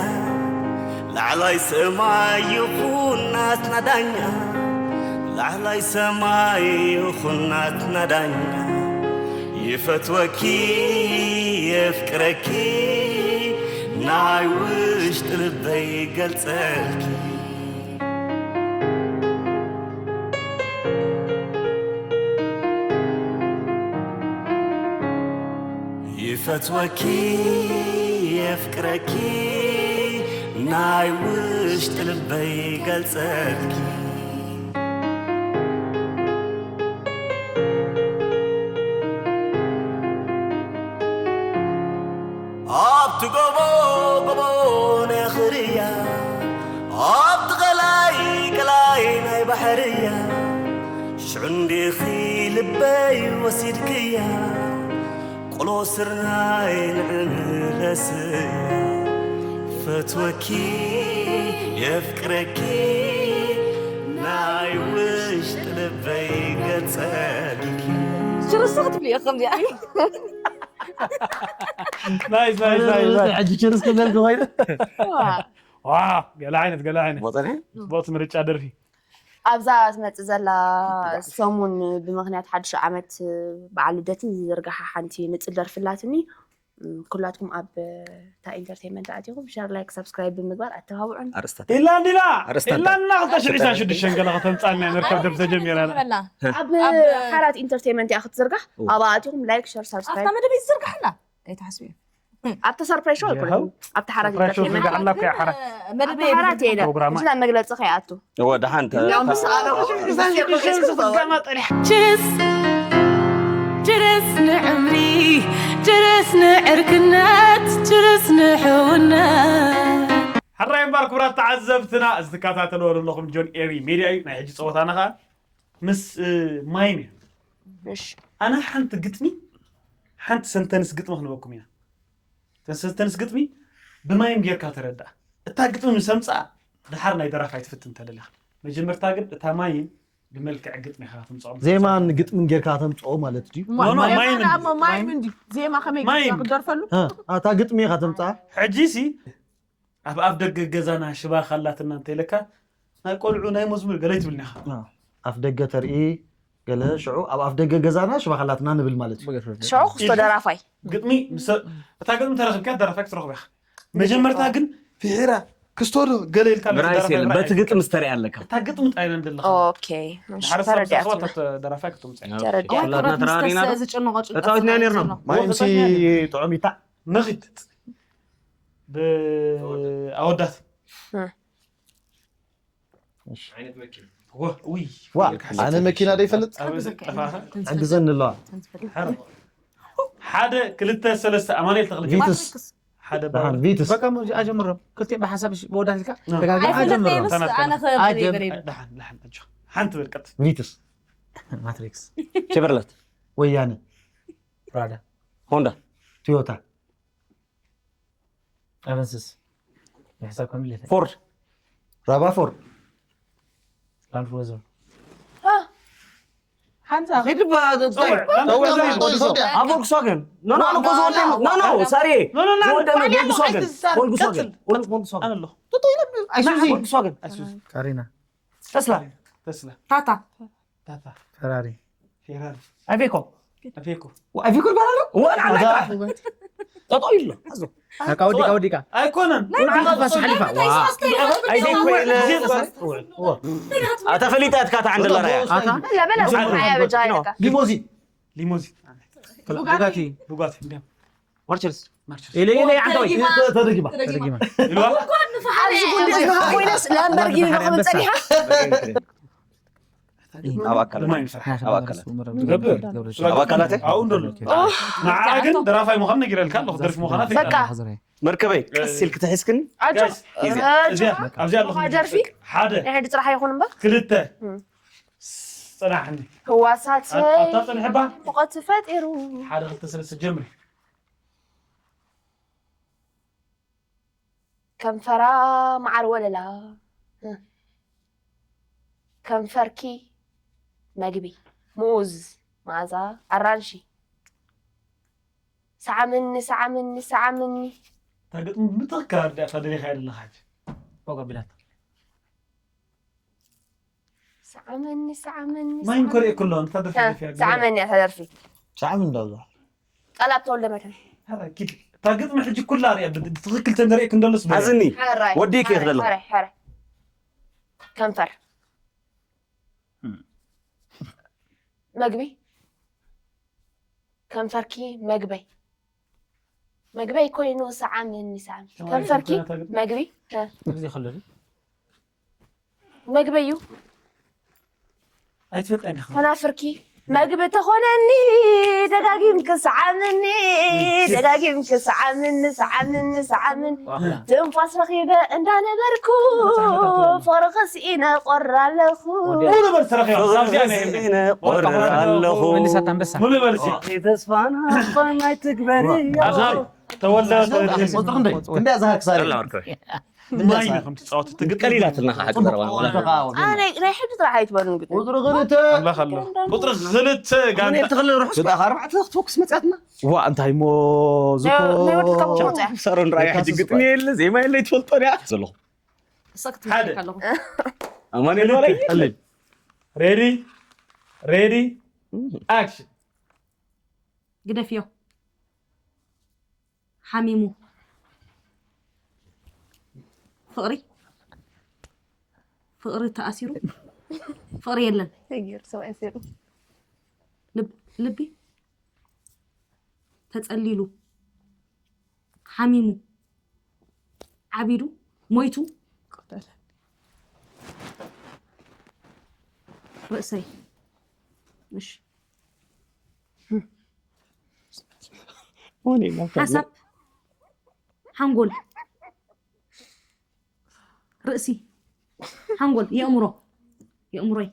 ላዕላይ ሰማይ ይኹን ናትና ዳኛ ላዕላይ ሰማይ ይኹን ናትና ዳኛ ይፈትወኪ የፍቅረኪ ናይ ውሽጢ ልበይ ገልጸልኪ ይፈትወኪ የፍቅረኪ ናይ ውሽጢ ልበይ ገልጸልኪ ኣብቲ ጎቦ ጎቦ ናይ ኣኽርያ ኣብቲ ቐላይ ቀላይ ናይ ባሕርያ ሽዑ እንዲኺ ልበይ ወሲድክያ ቆሎ ስርናይ ንዕንለስያ ፈትወኪ የፍቅረኪ ናይ ውሽጢ ልበይ ገጸልኪ ሽርሳ ክትብልዮ ከምዚኣ ናይስ ናይስ ናይስ ናይስ። ሕጂ ችርስ ክበልኩ ኮይነ ዋ ገለ ዓይነት ገለ ዓይነት ቦጠነ ጽቡቕቲ ምርጫ ደርፊ። ኣብዛ ትመፅእ ዘላ ሰሙን ብምኽንያት ሓድሽ ዓመት በዓል ልደትን ዝዝርግሓ ሓንቲ ንፅል ደርፊ ኣላትኒ። እም፣ ኩላትኩም ኣብ እታ ኢንተርቴንመንት ኣቲኹም ሸር ላይክ ሳብስክራይብ ብምግባር ኣተባብዑን። ኣርስታት ኢላንዲላ ኣርስታት ኢላንዲላ ክልተ ሽሕ ዕስራን ሽዱሽተን ገለ ከተምፃልና ነርካብ ደርፊ ተጀሚራ። ኣብ ሓራት ኢንተርቴንመንት ኢኻ ክትዝርጋሕ። ኣብኣ ኣቲኹም ላይክ ሸር ሳብስክራይብ ኣብታ መደበይ ዝዝርግሓላ ኣይትሓስቢ። ኣብቲ ሰርፕራይዝ ሾው ኣይኮነን። ኣብቲ ሓራት ሰርፕራይዝ ሾው ኢንተርቴንመንት ዝርግሓላ እኮ እያ ሓራት። ኣብቲ ሓራት እየ ኢለ ፕሮግራማ ምስላ መግለፂ ከይኣቱ። እወ ደሓን ተ- ያው ምስ ኣነ ሽዱሽተ ሰለስተ ፍጋማ ጠሪሓ ችርስ ችርስ ንዕምሪ ችርስ ንዕርክነት ችርስ ንሕውነት ሕራይ እምበር ክቡራት ተዓዘብትና እዚ ትከታተልዎ ዘለኹም ጆን ኤሪ ሜድያ እዩ። ናይ ሕጂ ፀወታና ከዓ ምስ እ፣ ማይም እዩ። እሺ ኣነ ሓንቲ ግጥሚ ሓንቲ ሰንተንስ ግጥሚ ክንበኩም ኢና። እተን ሰንተንስ ግጥሚ ብማይም ጌርካ ተረድኣ። እታ ግጥሚ ምስ ኣምፅኣ ድሓር ናይ ደራፋይ ትፍትን ተደሊኻ። መጀመርታ ግን እታ ማይም ብመልክዕ ግጥሚ ኢኻ ተምፅኦ። ዜማን ግጥምን ጌርካ ተምፅኦ ማለት ድዩ? ኖ፣ ኖ፣ ማይም እንዲ። ማይም እንዲ ዜማ ከመይ ማይም። ክትደርፈሉ? እ፣ ኣታ ግጥሚ ኢኻ ተምፅኣ? ሕጂ ሲ ኣብ ኣፍ ደገ ገዛና ሽባ ካላትና እንተኢለካ ናይ ቆልዑ ናይ መዝሙር ገለ ትብልኒ ኢኻ። እ፣ ኣፍ ደገ ተርኢ ገለ ሽዑ ኣብ ኣፍ ደገ ገዛና ሽባ ካላትና ንብል ማለት እዩ። ሽዑ ክስቶ ደራፋይ ግጥሚ ምስ እታ ግጥሚ ተረኽብካ ደራፋይ ክትረኽብ ኢኻ። መጀመርታ ግን ፍሒራ ክስቶ ዶ ገለ ኢልካ ምራይስ የለን በቲ ግጥም ዝተሪኣ ኣለካ እታ ግጥሚ ጣይና እንደለኻ ኦኬ እሺ፣ ድሓር ሰብ ተረዲኣትና ሰኽባት ደራፋይ ክትምፅእ ተረዲኣ ኩላትና ተራሪና ዝጭንቆ ተፃዊትና ነርና ማይምሲ ጥዑም ይታ ንኺድ ብኣወዳት እ። ውይ ዋ ኣነ መኪና ዶ ይፈልጥ ኣብ ጠፋኻ ሕግዘኒ ኣለዋ። ሓረ ሓደ ክልተ ሰለስተ ኣማኑኤል ተኽለ ቪትስ ሓደ ደሓን ቪትስ በቃ ሞ ኣጀምሮም ክልቲኦም ብሓሳብ ወዳት ኢልካ ኖ። ደጋጊም ኣጀምሮም ኣይፈለጥኩስ ኣነ ክበሪ ደሓን ደሓን ኣጆኻ ሓንቲ በል ቀጥል ቪትስ ማትሪክስ ቸቨርለት ወያነ ፕራዳ ሆንዳ ቶዮታ ኣቨንስስ ንሕሳብ ከም ኢለ ፎርድ ራባ ፎርድ ላንድ ክሩዘር ሓንሳ ሂድባ ጸውዕ፣ ላንድ ክሩዘር እዩ። ኣብ ቮልክስዋገን ኖ ኖ እኮ ዝወደመ ኖ ኖ ሳሪ ኖ፣ ኖ፣ ኖ፣ ዝወደመ ኖ፣ ቮልክስዋገን ኣይትዛረብ፣ ቮልክስዋገን ቀጥል። ቮልክስዋገን ኣነ ኣለኹ። ኣይሱዚ ቮልክስዋገን ኣይሱዚ። ተስላ ተስላ። ታታ ታታ። ፈራሪ ፌራሪ። ኣቬኮ ኣፌኮ። ኣቬኮ ይባላል ወላ ጠጦ ይሎ በቃ ወዲቃ ወዲቃ ኣይኮነን። ንዓኻ ፋስ ሓሊፋ ዋ ኣይዘይኮይለ ኣታ ፈሊጣ እትካ ተዓንደላ ራያ ኣታ በላ በላ ስማያ በጃ ኢለካ ሊሞዚን ቡጋቲ። ቡጋቲ እንዲያም ማርቸልስ ማርቸስ ኢለ ኢለ ዓንተወይ ተደጊማ ተደጊማ ኣብዚ ጉንዲ እዝንኻ ኮይነስ ላምበርጊኒ ዶ ክብል ፀኒሓ ኣብ ኣካላት ብማይ ንፍራሕ። ኣብ ኣካላት ገብር። ኣብ ኣካላት ኣብኡ እንደሎ ንዓ ግን ደራፋይ ምዃን ነጊረልካ ኣለኹ። ደርፊ ምዃና በቃ መርከበይ ቀስ ኢልክ ትሒዝክኒ ኣጆ እዚኣ እዚኣ እዚኣ ኣለኹ። ደርፊ ሓደ ናይ ሕጂ ጥራሕ ኣይኮን እምበር ክልተ ጽናሕኒ ህዋሳተይ ኣታ ጽንሕባ ሙቐት ፈጢሩ ሓደ ክልተ ሰለስተ ጀምሪ። ከንፈራ መዓር ወለላ ከንፈርኪ መግቢ ሙዝ መዓዛ ኣራንሺ ሰዓምኒ ሰዓምኒ ሰዓምኒ እታ ግጥሚ ብትኽክል ኣርዲኣካ ደሊኻያ ዘለኻ ሕጂ። ፎቅ ኣቢላታ ሰዓምኒ ሰዓምኒ ማይ እንኮ ርእየ ኩሎ እንታ ደርፊ ደፊያ ሰዓምኒ እያ ተደርፊ ሰዓም እንዳብዛ ቃላት ተወልደ መድህን ሐራይ ኪድ እታ ግጥሚ ሕጂ ኩላ ርእያ ብትኽክል ተንደርእየክ እንደሎስ በ ኣዝኒ ሕራይ ወዲእኪ እየ ክደሎ ሕራይ ሕራይ ከንፈር መግቢ ከንፈርኪ መግበይ መግበይ ኮይኑ ሰዓምኒ ሰዓምኒ ከንፈርኪ መግቢ እዚ ከሎ ድዩ? መግበይ እዩ ኣይትፈልጣ ኢኻ። ከናፍርኪ መግቢ ተኾነኒ ደጋጊምኪ ሰዓምኒ ደጋጊምኪ ሰዓምኒ ሰዓምኒ ሰዓምኒ ትንፋስ ረኺበ እንዳነበርኩ ፍቕሪ ክስኢነ ቆር ኣለኹ ሙሉ በል ተረኺባ ኣብዚኣ ናይ ህልም ቆር ኣለኹ መልሳት ኣንበሳ ሙሉ በል እስኪ ተስፋና ኳን ኣይትግበሪ ኣብዛ ተወልደ ቁፅሪ ክንደይ? ክንደይ ዝሃርክ ሳሪ? ጠላ ወርከ ማይ ነው ከምትፃወት ትግጥ ቀሊላትና ከዓ ፅቡቅ ግበረባ ቁፅሪ ከዓ ኣነ ናይ ሕጂ ጥራሕ ኣይትበሉን ግጥሚ ቁፅሪ ክልተ ኣምላኽ ኣሎ። ቁፅሪ ክልተ ጋንታ ክልተ ኣርባዕተ ክትወክስ መፅያትና። ዋ እንታይ ሞ ዝኮ ናይ ወዲ ካብ ወፅያ ሰሮን ራእይ ሕጂ ግጥሚ የለ ዜማ የለ ይትፈልጦ ያ ዘለኹ እሳ ክትመለካ ኣለኹ ኣማኑኤል ወላይ ሬዲ ሬዲ ኣክሽን ግደፍዮ ሓሚሙ ፍቕሪ ፍቕሪ ተኣሲሩ ፍቕሪ የለን ተገይሩ ሰብኣይ ሲሩ ልብ- ልቢ ተጸሊሉ ሓሚሙ ዓቢዱ ሞይቱ ርእሰይ እሺ ሓሳብ ሓንጎል ርእሲ ሓንጎል የእምሮ የእምሮይ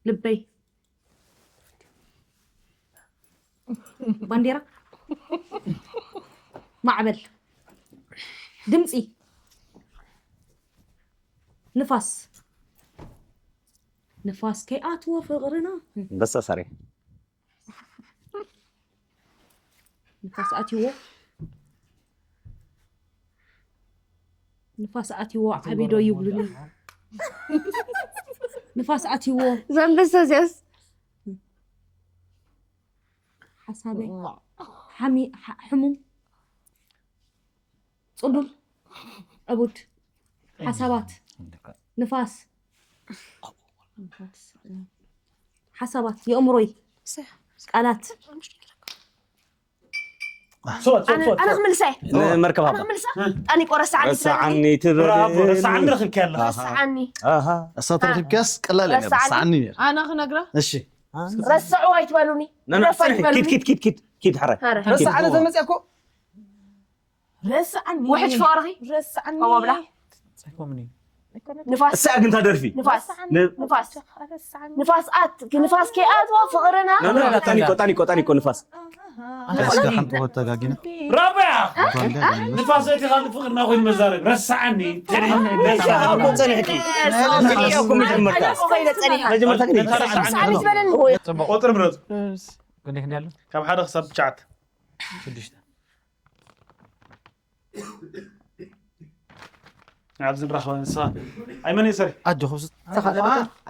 ልበይ ባንዴራ ማዕበል ድምፂ ንፋስ ንፋስ ከይኣትዎ ፍቕርና ኣንበሳ ሳሬ ንፋስ ኣትይዎ ንፋስ ኣትይዎ ዓቢዶ ይብሉኒ ንፋስ ኣትይዎ ዘንበሰ እዚያስ ሓሳበይ ሓሚ- ሓ- ሕሙም ፅሉል ዕቡድ ሓሳባት ንፋስ ሓሳባት የእምሮይ ቃላት ስወት ስወት ኣነ ስወት ክምልሳ እየ ኣነ ክምልሳ ጣኒ ቆ ረሳዓኒ ረሳዓኒ ትብል ብራቮ ረሳዓኒ ረኺብኪ ኣለኻ ረሳዓኒ እሳ ተረኪብካስ ቀላል እያ ረሳዓኒ። ረሳዓኒ ነይር ኣነ ክነግራ እሺ ረስዑ ኣይትበሉኒ ናና ረፍ ፅንሒ ኣይትበሉኒ ኪድ ኪድ ኪድ ኪድ ኪድ ሕራይ ኧረ። ረሳዓኒ ተመፅያ እኮ ረሳዓኒ ውሕጅ ፍቕርኺ ረሳዓኒ ከምኡ ብላ ኣይኮምኒ ንፋስ እሳ ግን ታደርፊ ንፋስ ን- ንፋስ ረሳዓኒ ንፋስ ኣት ንፋስ ከይኣትዎ ፍቕርና ናና ጣኒቆ ጣኒቆ ጣኒቆ ንፋስ እስከ ሓንቲ ወተጋጊና ራበያ ጓንዳ ንፋስ እቲ ካልእ ፍቕርና ኮይኑ መዛረብ ረሳዓኒ እኮ ፀኒሕኪ ከይደ ፀኒሓ መጀመርታ ግን ረሳዓኒ ዝበለኒ ቁጥሪ ምረፁ ክንደይ ክንደይ ኣሎ ካብ ሓደ ክሳብ ትሽዓተ ሽዱሽተ ኣብዚ ንራኸበ ንስኻ ኣይመን እዩ ሰሪ ኣጆኹም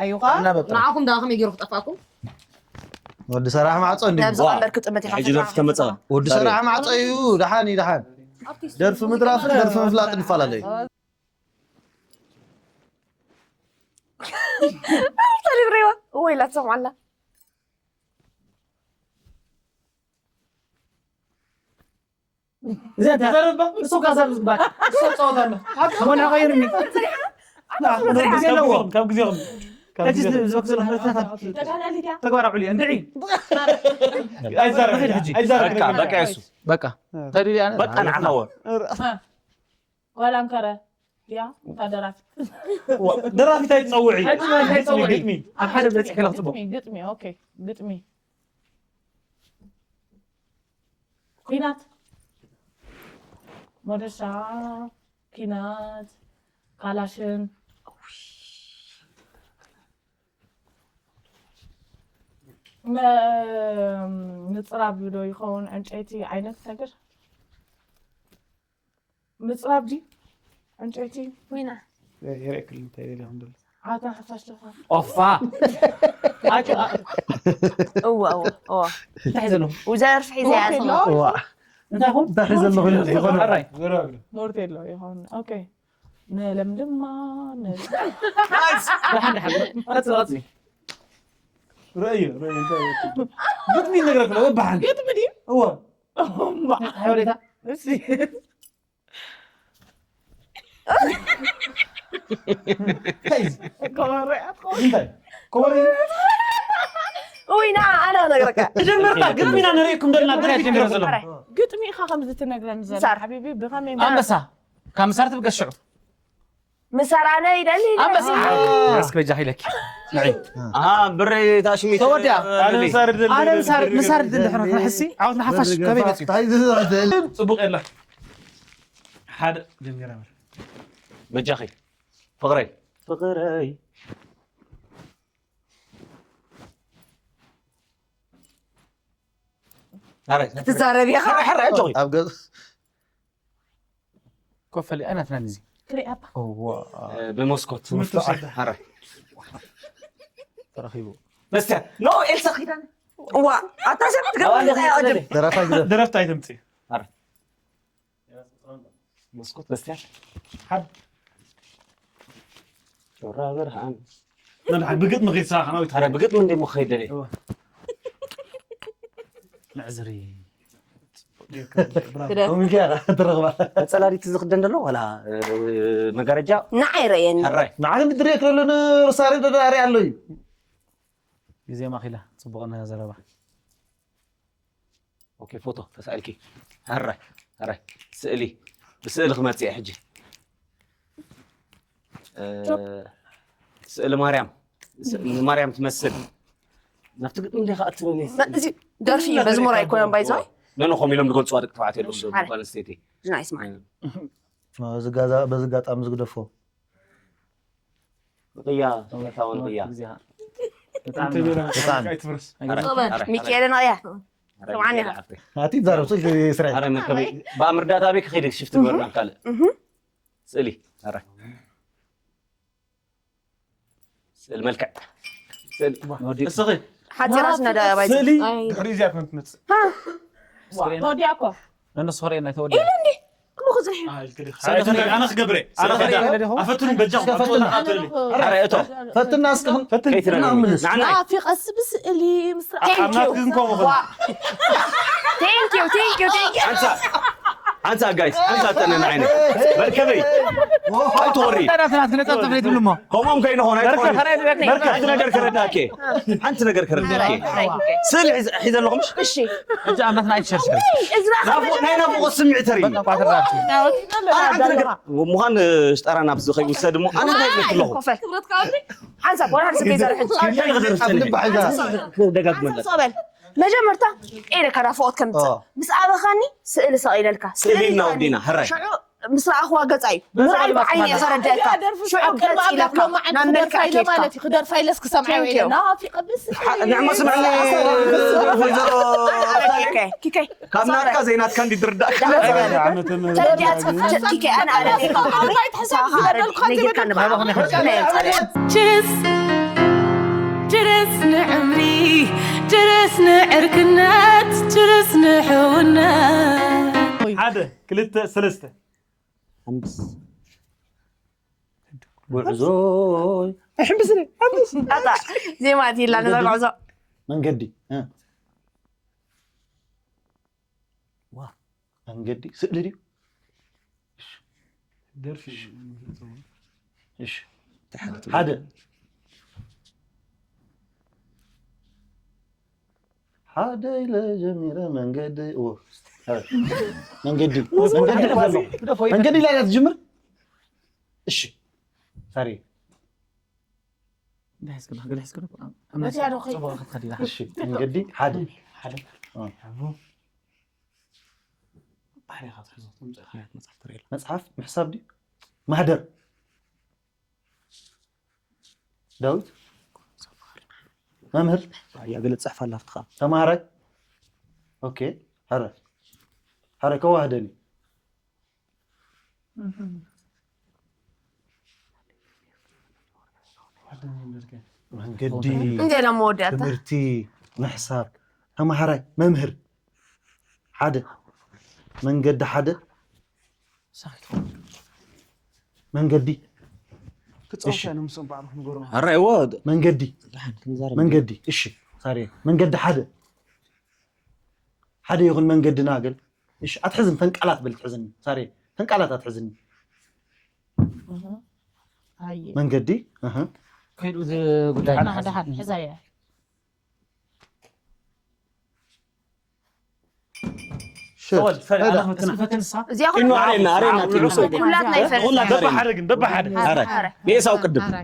ኣዩኻ እናበጥራ ንዓኹም ዳ ከመይ ገይሩ ክጠፋኩም ወዲ ሰራሕ ማዕፆ እንዲ ናብዚ ቀንበር ክጥምት ኢኻ ሕጂ ደርፊ ተመፀ ወዲ ሰራሕ ማዕፆ እዩ ደሓን እዩ ደሓን ደርፊ ምድራፍን ደርፊ ምፍላጥ ንፈላለዩ ተሪብሬዋ እወ ኢላ ትሰምዓላ እዚኣ ተዛረባ እሱ ካዛብ ዝግባት እሱ ጸወታ ኣሎ ከመን ኸይርኒ ግዜ ኣለዎ ካብ ግዜኹም ካብ እቲ ግዜኹም ዝበክዘሉ ህረታት ተግባር ኣውዕል እንድዒ ኣይዛረብ ሕጂ። ኣይዛረብ በቃ በቃ የሱ በቃ ተሪሪ ኣነ በቃ ንዓኸወ ጓል ኣንከረ ድያ እታ ደራፊት ደራፊት ኣይትጸውዒ ኣይትጸውዒ። ግጥሚ ኣብ ሓደ በፂሕ ከለ ክፅቡቅ ግጥሚ ግጥሚ ኦኬ ግጥሚ ኩናት መደሻ ኪናት ካላሽን መ- ምፅራብ ዶ ይኸውን ዕንጨይቲ ዓይነት ነገር ምፅራብ ዲ ዕንጨይቲ ወይና የርእክል እንታይ ደሊኹም ደሎ ኣታ ሓፋሽ ለኻ ኦፋ እወ እወ እወ እንታይ ዘሎ ውዘርፍ ሒዘ ያዘ እንታይ ኹም እንታይ ዘለኹ ይኾነ ራይ ሞርቴሎ ይኸውን ኦኬ ንለምልማ ን- ደሓን ደሓን ቀፅሊ ቀፅሊ ርእዩ ርእዩ እንታይ ግጥሚ ይነግረክ ነው በባሓን ግጥሚ ድዩ እወ ሓበሬታ እሺ እንታይ እዩ? ከመረያት እንታይ ኮመሪ ውይ ና ኣነ ክነግረካ ጀመርና ግጥሚና ንርእየኩም ዘለና ግጥሚ ትነግረ ዘሎ ግጥሚ ኢኻ ከምዚ ትነግረኒ ዘላ ምሳር። ሓቢቢ ብኸመይ ኣንበሳ ካብ ምሳር ትብገስ ሽዑ ምሳር ኣነ ይደሊ። ኣንበሳ። እስኪ በጃኺ ኢለኪ። ንዒ። ኣሃ ብረይ ታሽሚት ተወዲኣ። ኣነ ምሳር ድል ኣነ ምሳር ምሳር ድል ድሕነ ክንሕሲ ዓወት ንሓፋሽ ከመይ መፂኡ? እንታይ ዝስዕተል? ጽቡቕ የላ። ሓደ ጀሚራ። በጃኺ ፍቕረይ ፍቕረይ ኣረ ትዛረብ ኢኻ። ሕራይ ኣጆኺ ኣብ ገጽ ኮፈሊ ኣይናትና ንዚ ክሪኣባ እዋ ብመስኮት ትምህርቲ ውሰድ። ሕራይ ተረኺቡ በስቲያ ኖ ኤልሳ ኪዳነ ዋ ኣታ ሰብ ትገብር እንታይ ኣጀብ ደራፋ ግዘ ደረፍቲ ኣይተምፅእ። መስኮት በስቲያ ጮራ ብርሃን መድሓ ብግጥሚ ኺድ ስራሕና ወይ ኧረ ብግጥሚ እንደ ሞ ኸይደለ ንዕዝሪ ትረኽባ መፀላሊት ዝኽደን ዘሎ ዋላ መጋረጃ ንዓይ ረየኒ ሕራይ ንዓለም ድሬ ክለሎ ንርሳሪ ደዳሪ ኣሎ እዩ ግዜ ማኺላ ፅቡቕ ና ዘረባ ኦኬ ፎቶ ተሳኢልኪ ሕራይ ሕራይ ስእሊ ብስእሊ ክመፅእ ሕጂ እ፣ ስእሊ ማርያም ስ- ንማርያም ትመስል ናብቲ ግጥሚ እንዲኻ ኣትበኒ እዚ ደርፊ መዝሙር ኣይኮነን ባይዞ ነነ ከምኡ ኢሎም ዝገልፅዋ ደቂ ተባዕትዮ ኣለዉ ሓደ። ጓል ኣንስተይቲ ዝና ይስማዕ በዚ ጋዛ- በዚ ጋጣሚ ዝግደፎ ንቅያ ስታውን ቅያ ግዜኻ ብጣዕሚ እንተቤላ ብጣዕሚ። ኣይትፍርስ። ሚካኤል ነቕያ ስምዓኒ ኢኻ ኣቲ ዛረብ ስልኪ ስራሕ ኣረ መርከበይ ብኣምርዳታ ቤት ከይደ ሽፍት ግበርና ካልእ ስእሊ ኣረ ስእሊ መልክዕ ስእሊ እስኺ ሓፂራ ስነዳ ባይዞ ስእሊ ድሕሪ እዚኣ ከም ትመፅእ ተወዲኣ እኮ ነነሱ ኸርእየና ይተወዲ ኢሉ እንዲ ክምኡ ክፅንሕ ኣነ ክገብረ ኣነ ክዳ ኣፈቱን በጃኹም ኣፈቱን ኣፈቱን ኣረ እቶ ፈትና እስክኽን ከይትረኒ ምልስ ንዓና ኣፊቐስ ብስእሊ ምስ ኣብ ናትክን ከምኡ ኸ Thank you, thank you, thank you. ሓንሳ ሓንሳ ጋይስ ሓንሳ ጠነን ዓይነ መርከበይ ኣይትወሪ ናትና ክትነጣጠፍ ዘይትብሉ እሞ ከምኦም ከይንኾን ኣይትወሪ መርከብ ሓንቲ ነገር ክረዳእኪ ሓንቲ ነገር ክረዳእኪ ስእሊ ሒዘ ኣለኹም እሺ እጃ ኣመትና ኣይትሸርሸር እዝራ ናይ ናፍቆት ስምዒት ተርኢ በቃ ቋተራ ኣነ ሓንቲ ነገር ምዃን ሽጣራ ናብዚ ከይውሰድ እሞ ኣነ እንታይ ይብለክ ኣለኹ ኮፈል ሓንሳብ ወላ ሓንሳብ ከይዘርሕ እንታይ ክደርፍ ኣብ ልባ ሒዛ ደጋግመላ ሓንሳብ ሶበል መጀመርታ ኢለ ካዳ ፍቆት ከምጽእ ምስ ኣበኻኒ ስእሊ ሰቒለልካ ስእሊ እና ወዲና ሕራይ ሽዑ ምስ ረኣኽዋ ገጻ እዩ ምርኣይ ብዓይኒ እየ ከረዳእካ ሽዑ ገጽ ኢለካ ናብ መልክዕ ከይድካ ክደርፋ ኢለስ ክሰምዓ Thank you. ኢለ ናፊቐ ብስ ንዕሞ ስምዕኒ ወይዘሮ ኪከይ ካብ ናትካ ዘይናትካ እንዲ ዝርዳእካ ተረዲኣ ጽፍፍ ኪከይ ኣነ ኣነ ነጊርካ ንባዕልኻ ችርስ ችርስ ንዕምሪ ችርስ ንዕርክነት ችርስ ንሕውነት ሓደ ክልተ ሰለስተ ኣንብስ ጉዕዞ ኣጣ ዜማ ኣትይላ ነዛ ጉዕዞ መንገዲ እ። መንገዲ ስእሊ ድዩ ደርፊ እሺ ሓደ ሓደ ኢለ ጀሚረ መንገዲ ኦ፣ መንገዲ መንገዲ ኢላ እያ ትጅምር እሺ ሳሪ እሺ መንገዲ ሓደ ሓደ ሕቡ መፅሓፍ ምሕሳብ ድዩ ማህደር ዳዊት መምህር ያ ገለ ፅሕፍ ኣላ ኣብቲ ከዓ ተማሃራይ ኦኬ ሐረ ሐረ ከዋህደኒ መንገዲ እንታይ ኢሎም መወዳእታ ትምህርቲ ምሕሳብ ተማሃራይ መምህር ሓደ መንገዲ ሓደ መንገዲ ክፃወት እያ ንምሶም ባዕሉ ክንገርሞ ሕራይዎ መንገዲ መንገዲ እሺ ሳሪ መንገዲ ሓደ ሓደ ይኹን መንገድና ገል እሺ ኣትሕዝን ተንቃላት በል ትሕዝኒ ሳሪ ተንቃላት ኣትሕዝኒ መንገዲ ኣህ ከይዱ እዚ ጉዳይ ሓደ ሓደ ሕዛያ ሸት። ተወል፣ ፈል-፣ ሄዳ። ኣነ ክፈትና። እስኪ ፈትን ንሳ። እዚኣ ኢኖ ኩላ ኣሬና፣ ኣሬና ኣሬና፣ ቲሉ ሰው። ኩላትና ይፈርስ። ኣሬና፣ ኩላትና ኣሬና። በብሓደ ግን፣ በብሓደ። ኣረ። ኣረ። ኣረ። ቤሳው ቅድም። ኣረ።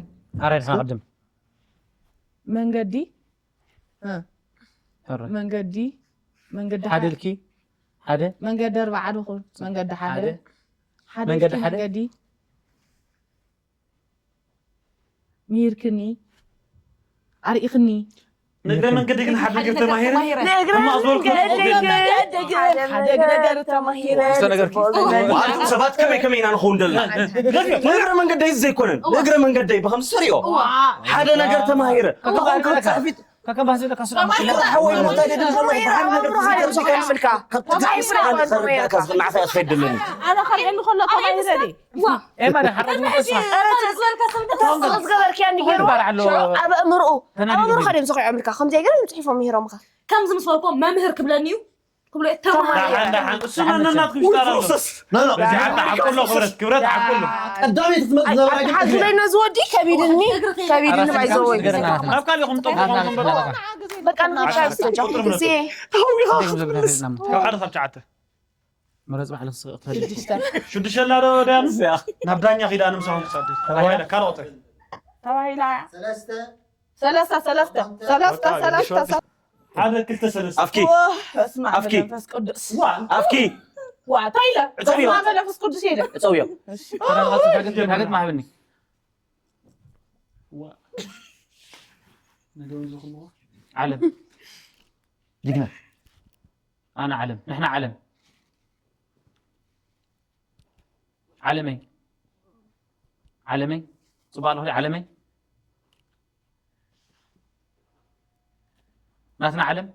ኣረ፣ ንሳ ቅድም። መንገዲ። እ። ኣረ። መንገዲ። መንገዲ ሓደ ሓደ። ኢልኪ። ሓደ። መንገዲ ኣርባዓ ድኹን። መንገዲ ሓደ። ሓደ። ሓደ መንገዲ ኢልኪ ሓደ። መንገዲ። ምሂርክኒ፣ ኣርኢኽኒ። ንእግረ መንገዲ ግን ሓደ ነገር ተማሂረ። ንእግረ ሕማቕ ዝበልኩ መንገዲ ጽቡቕ ግን። ሓደ ነገር ተማሂረ። ዝተነገርኪ። ጽቡቕ ነገር። ዋልኩም ሰባት ከመይ ከመይ ኢና ንኸውን ደለና? ንእግረ መንገደይ ዘይኮነን። ንእግረ መንገደይ ብኸምዚ ሰሪኦ። እዋ። ሓደ ነገር ተማሂረ። ከከም ከከም ከፊት ከከም ባህዚ ለካ ስለ ተማሂረ። ሓወይ ሞታ ደድል ዘሎ ብሓን ነገር ተማሂረ ተዘይከምሲ ይብልካ። ካብ ተማሂረ ትግስት ይብልካ። ኣነ ኸርዳካ ዝኽናዕካ ያስፈይድልኒ። ኣነ ኸርእየኒ ከሎ ተማሂረ ድየ? ዋ። ኤማ ዳ ሓረግ ምጥሳ። ኧረ፣ ትዝ ዝበልካ ሰብ እንተ ተስፋ ዝገበርክያ እንዲ ገይሩ። ባር ኣሎ። ሽዑ ኣብ ኣእምርኡ፣ ተናዲዱ ኣብ ኣእምርኡ ኸድዮም ዝኸይዖምልካ። ከምዚ ገይሮም ጽሒፎም ምሂሮምኻ። ከምዚ ምስ በልኮ መምህር ክብለኒ እዩ። ክብሎ እየ ተማሂረ። ደሓን፣ ደሓን። እሱ መንነትኩም ይሽጣራ ኣሎ። ውሱስ። ኖ፣ ኖ። በዚ ሓንቲ ሓቁሎ ክብረት፣ ክብረት ሓቁሎ። ቀዳመይቲ ትመጽእ ዝነበራ ግን ኣትሓዙለይ ነዚ ወዲ ከቢድኒ፣ ከቢድኒ ባይዘወይ። ገረና። ኣብ ካልእኹም ጠንቁ፣ ጠንቁ፣ ጠንቁ። በቃ ንኽትሻ ቁጥሪ ምረጡ። ግዜ። ካብ ሓደ ካብ ትሽዓተ። ምረጽ ባዕልኺ ስቕ ትበሊ። ሽዱሽተ። ሽዱሽተ ኣላ ዶ ዳያኑ? እዚኣ። ናብ ዳኛ ኺዳ፣ ኣነ ምሳኹም ክሳድድ። ተባሂላ። ካልእ ቁጽሪ። ተባሂላ። ሰለስተ። ሰለስተ፣ ሰለስተ። ሰለስተ፣ በቃ፣ ሰለስተ፣ ሽዱሽተ። ሰለስተ። ሓደ፣ ክልተ፣ ሰለስተ። ኣፍኪ። ኦ፣ በስመ ኣብ ኣፍኪ። መንፈስ ቅዱስ። ዋ። ኣፍኪ። ዋ፣ እንታይ ኢለ? እጸውዮ። በስመ ኣብ መንፈስ ቅዱስ ኢለ። እጸውዮ። እሺ። ሓደ ቁጽሪ፣ ሓደ ቁጽሪ፣ ሓደ ቁጽሪ ማህበኒ። ዋ። ነገሩ ዝኽልዎ። ዓለም። ጅግና። ኣነ ዓለም፣ ንሕና ዓለም። ዓለመይ። ዓለመይ። ጽቡቕ ኣለኹ ዓለመይ። ናትና ዓለም፣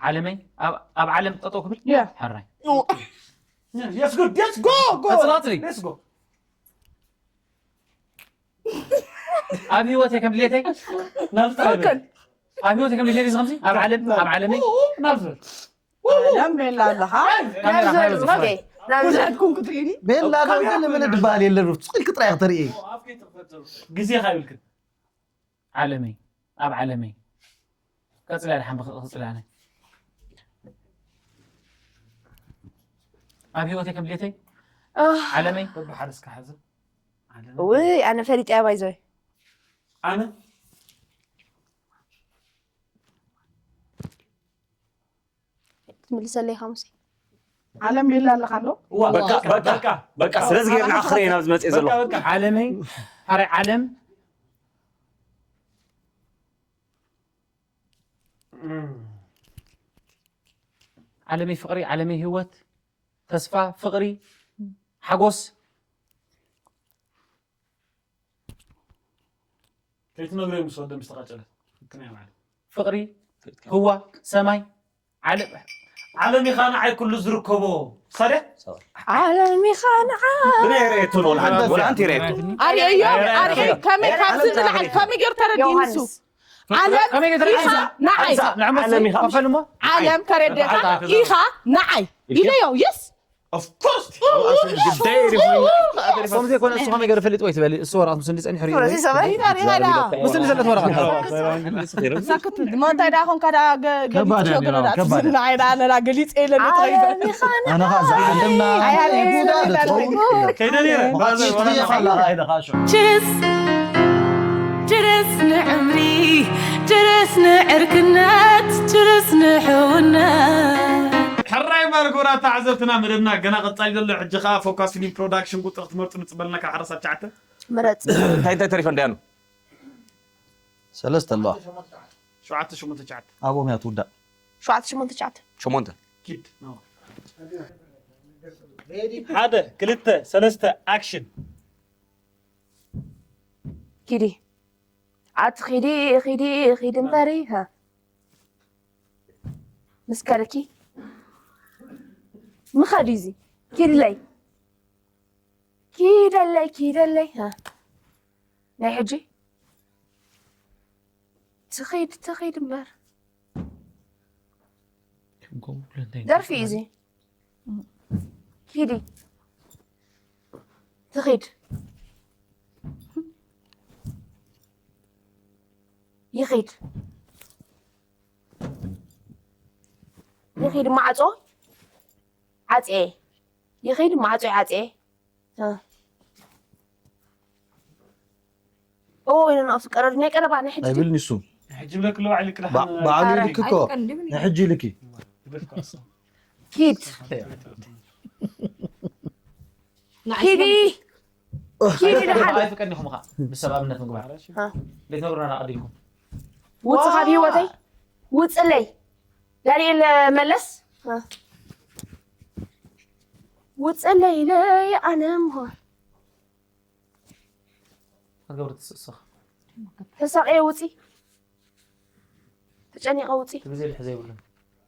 ዓለመይ። ኣብ፣ ኣብ ዓለም ጠጠው ክብል? ያ። ሕራይ። Yes, good. Yes, go, go. ቀጽል፣ ቀጽሊ። Let's go. ኣብ ህይወተይ ከም ድሌተይ? ናብ ዝጠረበ። ትኽክል። ኣብ ህይወተይ ከም ድሌተይ ከምዚ? ኣብ ዓለም፣ ኣብ ዓለመይ? ኡ፣ ኡ፣ ናብ ዝብል። ዓለም ቤላ ኣለኻ? ካሜራ፣ ካሜራ፣ ኦኬ። ናብ ዝብል። ኩላትኩም ክትርእዩኒ? ቤላ ዶ ግን ምልድ በሃል የለን፣ ሱቕ ኢልኪ ጥራይ ክትርኢ። ግዜ ኸይብልክን። ዓለመይ፣ ኣብ ዓለመይ። ቀጽላ፣ ድሓን ብኸ-፣ ቀጽላ ኣነ። ኣብ ህይወተይ ከም ድሌተይ? ኣህ። ዓለመይ? በብሓደ እስከ ሓዘ። ዓለመይ። ውይ፣ ኣነ ፈሊጠያ ባይዘወይ። ኣነ? ትምልሰለይ ኢኻ ሙሴ? ዓለም ቤላ ኣለኻ ዶ? እዋ፣ በቃ፣ በቃ፣ በቃ፣ በቃ። በቃ፣ ስለዚ ጌርና ኣኽረ ኢና ኣብዚ መጽእ ዘለኹ። በቃ፣ በቃ። ዓለመይ፣ ሓራይ ዓለም። ዓለመይ ፍቕሪ፣ ዓለመይ ህይወት፣ ተስፋ፣ ፍቕሪ፣ ሓጎስ። ከይትነግረይ ምስ ወደ ምስ ተቓጨለት። ክንያ ማለት። ፍቕሪ፣ ህዋ፣ ሰማይ፣ ዓለም። ዓለም ኢኻ ንዓይ ኩሉ ዝርከቦ። ሳድያ? ዓለም ኢኻ ንዓይ። ብናይ ሬቱ ነው፣ ለሓንቲ፣ ወላ ሓንቲ ሬቱ። ኣርእዮ፣ ኣርእዮ፣ ከመይ ካብዚ ንላዕሊ፣ ከመይ ገይሩ ተረዲኡ ንሱ? ዮሃንስ። ዓለም ከመይ ገይሩ ኢኻ ተረዲኡ? ንዓይ። ንዓይ። ዓለም ኢኻ። ዓለም ከረደካ ኢኻ ንዓይ። ኢለዮ፣ የስ። Of course። ግዳይ ሪፎርም። ከምዚ ዘይኮነ እሱ ከመይ ገይሩ ፈሊጥ ወይ ትበሊ? እሱ ወረቐት ምስ እንዲ ጸኒሑ ሪኡ ወይ? ፕሮፌሰር ሰበይ። ምስ እንዲ ዘለት ወረቐት። ሳክት፣ ድማ እንታይ ደኣ ኾንካ ደኣ ገ-፣ ገሊጽ ከባድ ሸግር እዩ፣ ደኣ ከባድ። ትዝና ዓይና ኣለና፣ ገሊጽ የለን፣ ኣነ ትኸይድ። ምኻን ኣነ ኸኣ ዝዓለምና ኣይ፣ ኣነ ጉዳ ይዘለና ደጥፈው። ኣለና። ከይደ ነይረ። ባዚ ትኽየፍ ኣለኻ ኢልኻ ሹዕ። ችርስ፣ ችርስ ንዕምሪ፣ ችርስ ንዕርክነት፣ ችርስ ንሕውነት። ሕራይ ማርጎራ ተዓዘብትና፣ መደብና ገና ቀጻሊ ዘሎ። ሕጂ ኸኣ ፎካስ ፊልም ፕሮዳክሽን ቁጽሪ ክትመርጹ ንጽበልና ካብ ሓደ ሳብ ትሽዓተ። ምረጽ። እንታይ እንታይ ተሪፈ እንዳያኑ? ሰለስተ ኣለዋ። ሸውዓተ፣ ሸሞንተ፣ ትሽዓተ። ኣብኦም እያ ትውዳእ። ሸውዓተ፣ ሸሞንተ፣ ትሽዓተ። ሸሞንተ። ኪድ። ሓደ፣ ክልተ፣ ሰለስተ፣ ኣክሽን። ኪዲ። ኣቲ ኺዲ፣ ኺዲ፣ ኺዲ እምበሪ፣ ሃ። ምስ ከደኪ። ምኸድ እዩ እዚ። ኪድለይ። ኪደለይ፣ ኪደለይ፣ ሃ። ናይ ሕጂ። ትኺድ፣ ትኺድ እምበር። ደርፊ እዩ እዚ። ኪዲ። ትኺድ። ይኺድ። ይኺድ ማዕጾ። ዓጼ ይኸይድ ማዕጾ ዓጼ እ። ኦ፣ ኢሉ ንኣፍቀረ ናይ ቀረባ ናይ ሕጂ ኣይብል ንሱ ሕጂ ብለክ ለዋዕሊ ቅዳሕ ባዕሉ ይልክ እኮ ንሕጂ ይልኪ ኪድ ኪዲ ኪዲ ደሓን ኣይፍቀድኒ ኢኹም ኸዓ ብሰብ ኣብነት ምግባር ዘይተብሩና ኣቐዲልኩም ውፅኻ ብሂወተይ ውፅለይ ዳንኤል መለስ ውፅለይ ኢለይ ኣነ እሞ ክትገብሩ ትስእስኽ ተሳቀየ ውፂ ተጨኒቀ ውፂ እቲ ግዜ ልሕዘ የብሉን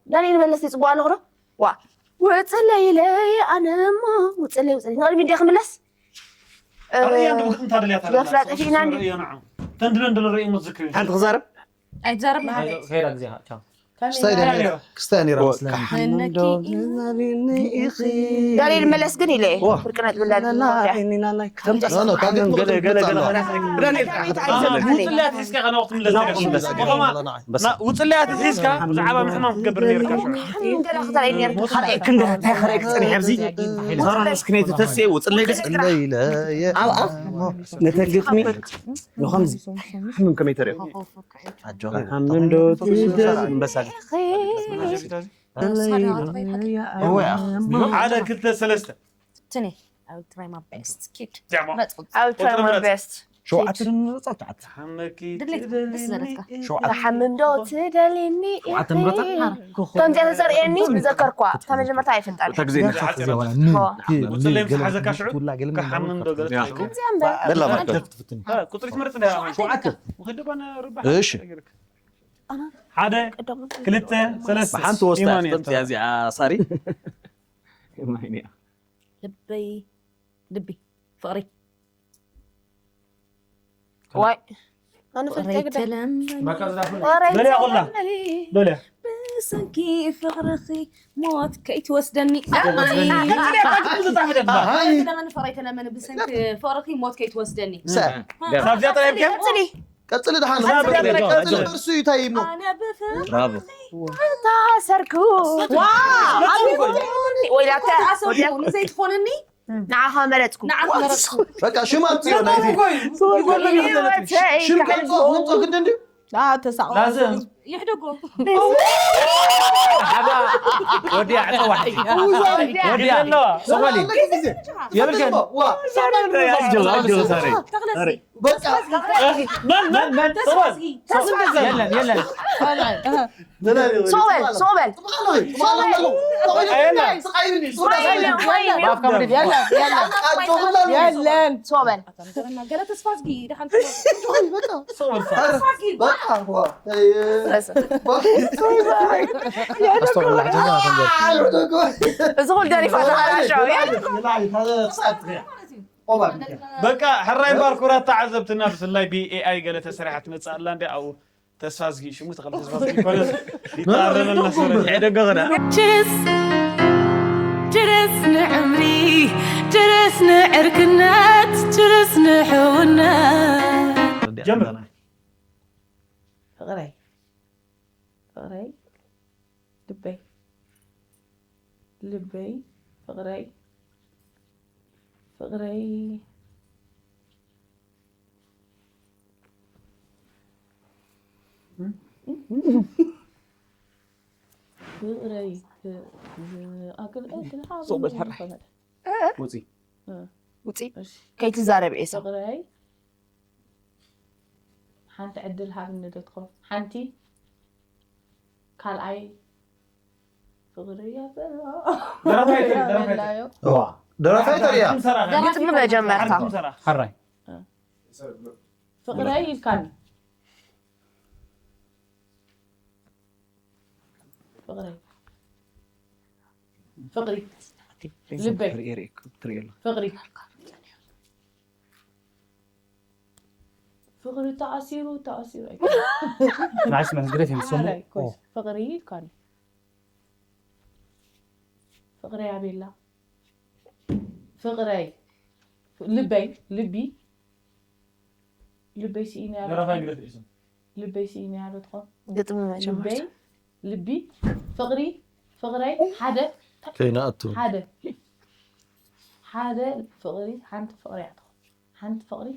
ዳንኤል መለስ ይፅቡቅ ኣለኹ ዶ ዋ ውፅለይ ኢለይ ኣነ እሞ ውፅለይ ውፅለይ ንቅድሚ እንዲያ ክምለስ ኣርእያ እንድምክት እንታ ደልያታ መፍላጥ ፊና እንዲ ተንድሎ እንደሎ ርእሞ ዝክሪ ሓንቲ ክዛረብ ኣይትዛረብ ከይዳ ግዜ ቻው ክስታይ ነይራ ክስታይ ነይራ መስለኒ መነኪ ዳንኤል መለስ ግን ኢለ ፍርቅና ትብላ ናናይ ከተምፃ ገለ ገለ ገለ ውፅላያት ሒዝካ ከነ ወቅት ምለስ ውፅላያት ሒዝካ ብዛዕባ ምሕማም ክትገብር ነርካ ገላ ክትርኢ ነርካ ካልኣይ ክንዲ እንታይ ክርኢ ክፀኒሕ ኣብዚ ዛራ መስክነይቲ ተስየ ውፅለይ ደስ እንደ ኢለ ኣብ ኣፍ ነተ ግጥሚ ንኸምዚ ሕምም ከመይ ተሪኦ ኣጆኻ ሓምም ዶ ትደል እንበሳ ሓደ ክልተ ሰለስተ ትኒ I will try my best kid ጃማ መጽ I will try my best ሸውዓተ ንምረፃ ትዓት ሓመኪ ድሌት ደስ ዘለካ ሸውዓተ ሓምም ዶ ትደልኒ ሸውዓተ ምረፃ ከምዚኣ ተዘርእየኒ ዝዘከርኳ እታ መጀመርታ ኣይፈልጣን እታ ግዜ ንሓት ውፅለይ ምስ ሓዘካ ሽዑ ክሓምም ዶ ገለ ከምዚኣ እምበር በላ ቁፅሪ ትመርፅ ዳ ሸውዓተ ወኸደ ባነ ርባ እሺ ሓደ ክልተ ሰለስተ ብሓንቲ ወስዳ ኢማን ጥምፅያ እዚኣ ሳሪ ልበይ ልቢ ፍቕሪ ዋይ ኣነ ፈልጠ ግዳ ተለምበ በቃ ዝዳፍን በልያ ቆላ በልያ ብሰንኪ ፍቕርኺ ሞት ከይትወስደኒ ዝጣፍደት ባ ተለመኒ ፍቕረይ ተለመኒ ብሰንኪ ፍቕርኺ ሞት ከይትወስደኒ ሰ ሳብዚያ ጥራይ ብከም ጽሊ ቀፅሊ ድሓን ቀፅሊ፣ ቀፅሊ። ቀፅሊ እርሱ እዩ እንታይ እሞ ኣነ ብፍቕሪ ብራቮ ታሰርኩ ወይላተ ኣሰቡ ንዘይትኾነኒ ንዓኻ መረፅኩ ንዓኻ መረፅኩ በቃ ሽም ኣምፅዮ ናይቲ ህይወተይ ሽም ከምፆ ከምፆ ግዲ እንዲ ተሳቕ ላዘ ይሕደጎ ሓባ ወዲያ ዕፀዋሕቲ ወዲያ ኣለዋ ሰቆሊ የብልከን ኣጆ ኣጆ ሳሪ ሳሪ በቃ መን መን መን ሰቆል የለን የለን ሶበል ሶበል በኣፍካ ምድድ የለን ሶበል ገለ ተስፋ ዝጊ ደሓን ሰቆል ተስፋ ዝጊ ኣስተውዕላ ሕጂ እዚ ኩሉ ደሪፋ ተሃራሻው በቃ ሕራይ እምበር ክቡራት ተዓዘብትና ብፍላይ ብኤኣይ ገለ ተሰሪሓ ትመፅእ ኣላ እንዲ ኣብኡ ተስፋ ዝጊ ሽሙ ተኸል ተስፋ ዝጊ ኮነ ይጣረመልና ሰበ ሕደጎ ኸዳ ችርስ ችርስ ንዕምሪ ችርስ ንዕርክነት ችርስ ንሕውነት ጀምር ፍቕረይ ፍቕረይ ልበይ ልበይ ፍቕረይ ፍቕረይ ፍቕረይ ዞብል ሕራይ። ውፂ ውፂ ከይትዛረብ ኤሳ ፍቕረይ ሓንቲ ዕድል ሃብኒ ዶ ትኾን ሓንቲ ካልኣይ ፍቕሪ እያ ደረፋይ ተሪያ ግጥሚ መጀመርታ ሕራይ ፍቕረይ ኢልካኒ ፍቕረይ ፍቕሪ ልበይ ፍቕሪ ፍቕሪ ተኣሲሩ ተኣሲሩ ናይስ መንግደት ይምስሙ ፍቕሪ ኢልካኒ ፍቕረይ ኣቤላ ፍቕረይ ልበይ ልቢ ልበይ ስኢነ ደረፋይ ግደፍ ኤሳ ልበይ ስኢነ ያበትኾ ግጥሚ ልበይ መጀመርታ ልቢ ፍቕሪ ፍቕረይ ሓደ ከይንኣቱ። ሓደ ሓደ ፍቕሪ ሓንቲ ፍቕሪ እያ ትኾን። ሓንቲ ፍቕሪ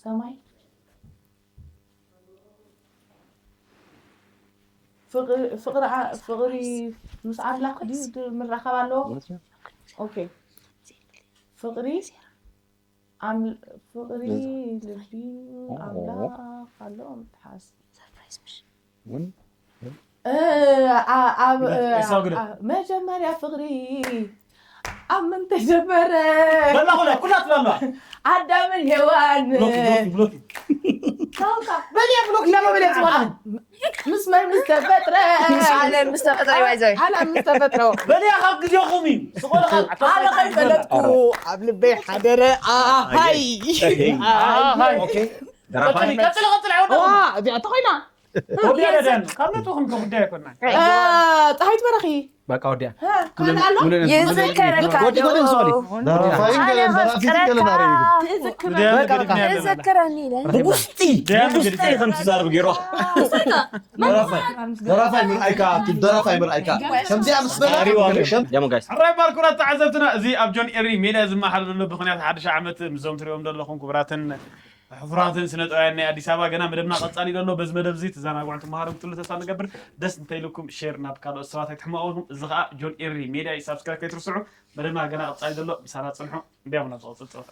ሰማይ ፍቕሪ ፍቕሪ ዓ- ፍቕሪ ምስ ኣምላኽ ድዩ ድ- ምራኸብ ኣለዎ? ኦኬ ፍቕሪ ኣም- ፍቕሪ ልቢ ኣምላኽ ኣሎ ምትሓስ እውን እ፣ ኣ- ኣብ እ፣ ኤሳው ግደ። ኣ- መጀመርያ ፍቕሪ ኣብ ምን ተጀመረ? በላ ኩላ ኩላ ትላላ ኣዳምን ሄዋን ብሎኪ ብሎኪ ብሎኪ ታውቃ በሊያ ብሎክ እንዳበለ ጽዋና ምስ መን ምስ ተፈጥረ ዓለም ምስ ተፈጥረ ይዋይዘ ዓለም ምስ ተፈጥረ በሊያ ካብ ግዜኹም እዩ ስቆልካ ኣነ ከይፈለጥኩ ኣብ ልበይ ሓደረ ኣሃይ ቀጥሎ ቀጥሎ ዋ እዚኣ ተኾይና ወዲያ ደደን ካብ ነጥኹም ከጉዳይ ኣይኮናን ፀሃይት በረኺ በቃ ወዲያ ካልእ ኣሎ ይዝከረካ ወዲ ወዲ ንስኦሊ ደራፋይን ኣነ ገለን ደራፊት ከፍቅረካ ገለን ኣረዩ ትዝክረኒ ኢለ ይዝከረኒ ከምቲ ዛርብ ገይሮ ደራፋይ ምርኣይካ ትብ ደራፋይ ምርኣይካ ከምዚኣ ምስ በላ ደሞ ጋይስ ሕራይ ባርኩራት ተዓዘብትና እዚ ኣብ ጆን ኤሪ ሜድያ ዝመሓላለፍ ዘሎ ብክንያት ሓድሽ ዓመት ምስዞም ትሪኦም ዘለኹም ክቡራትን ሕፉራትን ስነ ጥበባውያን ናይ ኣዲስ ኣበባ ገና መደብና ቀጻሊ ዘሎ በዚ መደብ እዚ ትዘናግዑን ትመሃሩን ክትሉ ተስፋ ንገብር ደስ እንተኢልኩም ሼር ናብ ካልኦት ሰባት ኣይትሕመቑ ኢኹም እዚ ከዓ ጆን ኤሪ ሜድያ እዩ ሳብስክራይብ ከይትርስዑ መደብና ገና ቀጻሊ ዘሎ ምሳና ጽንሑ እንዲያም ናብ ዝቐጽል ፀወታ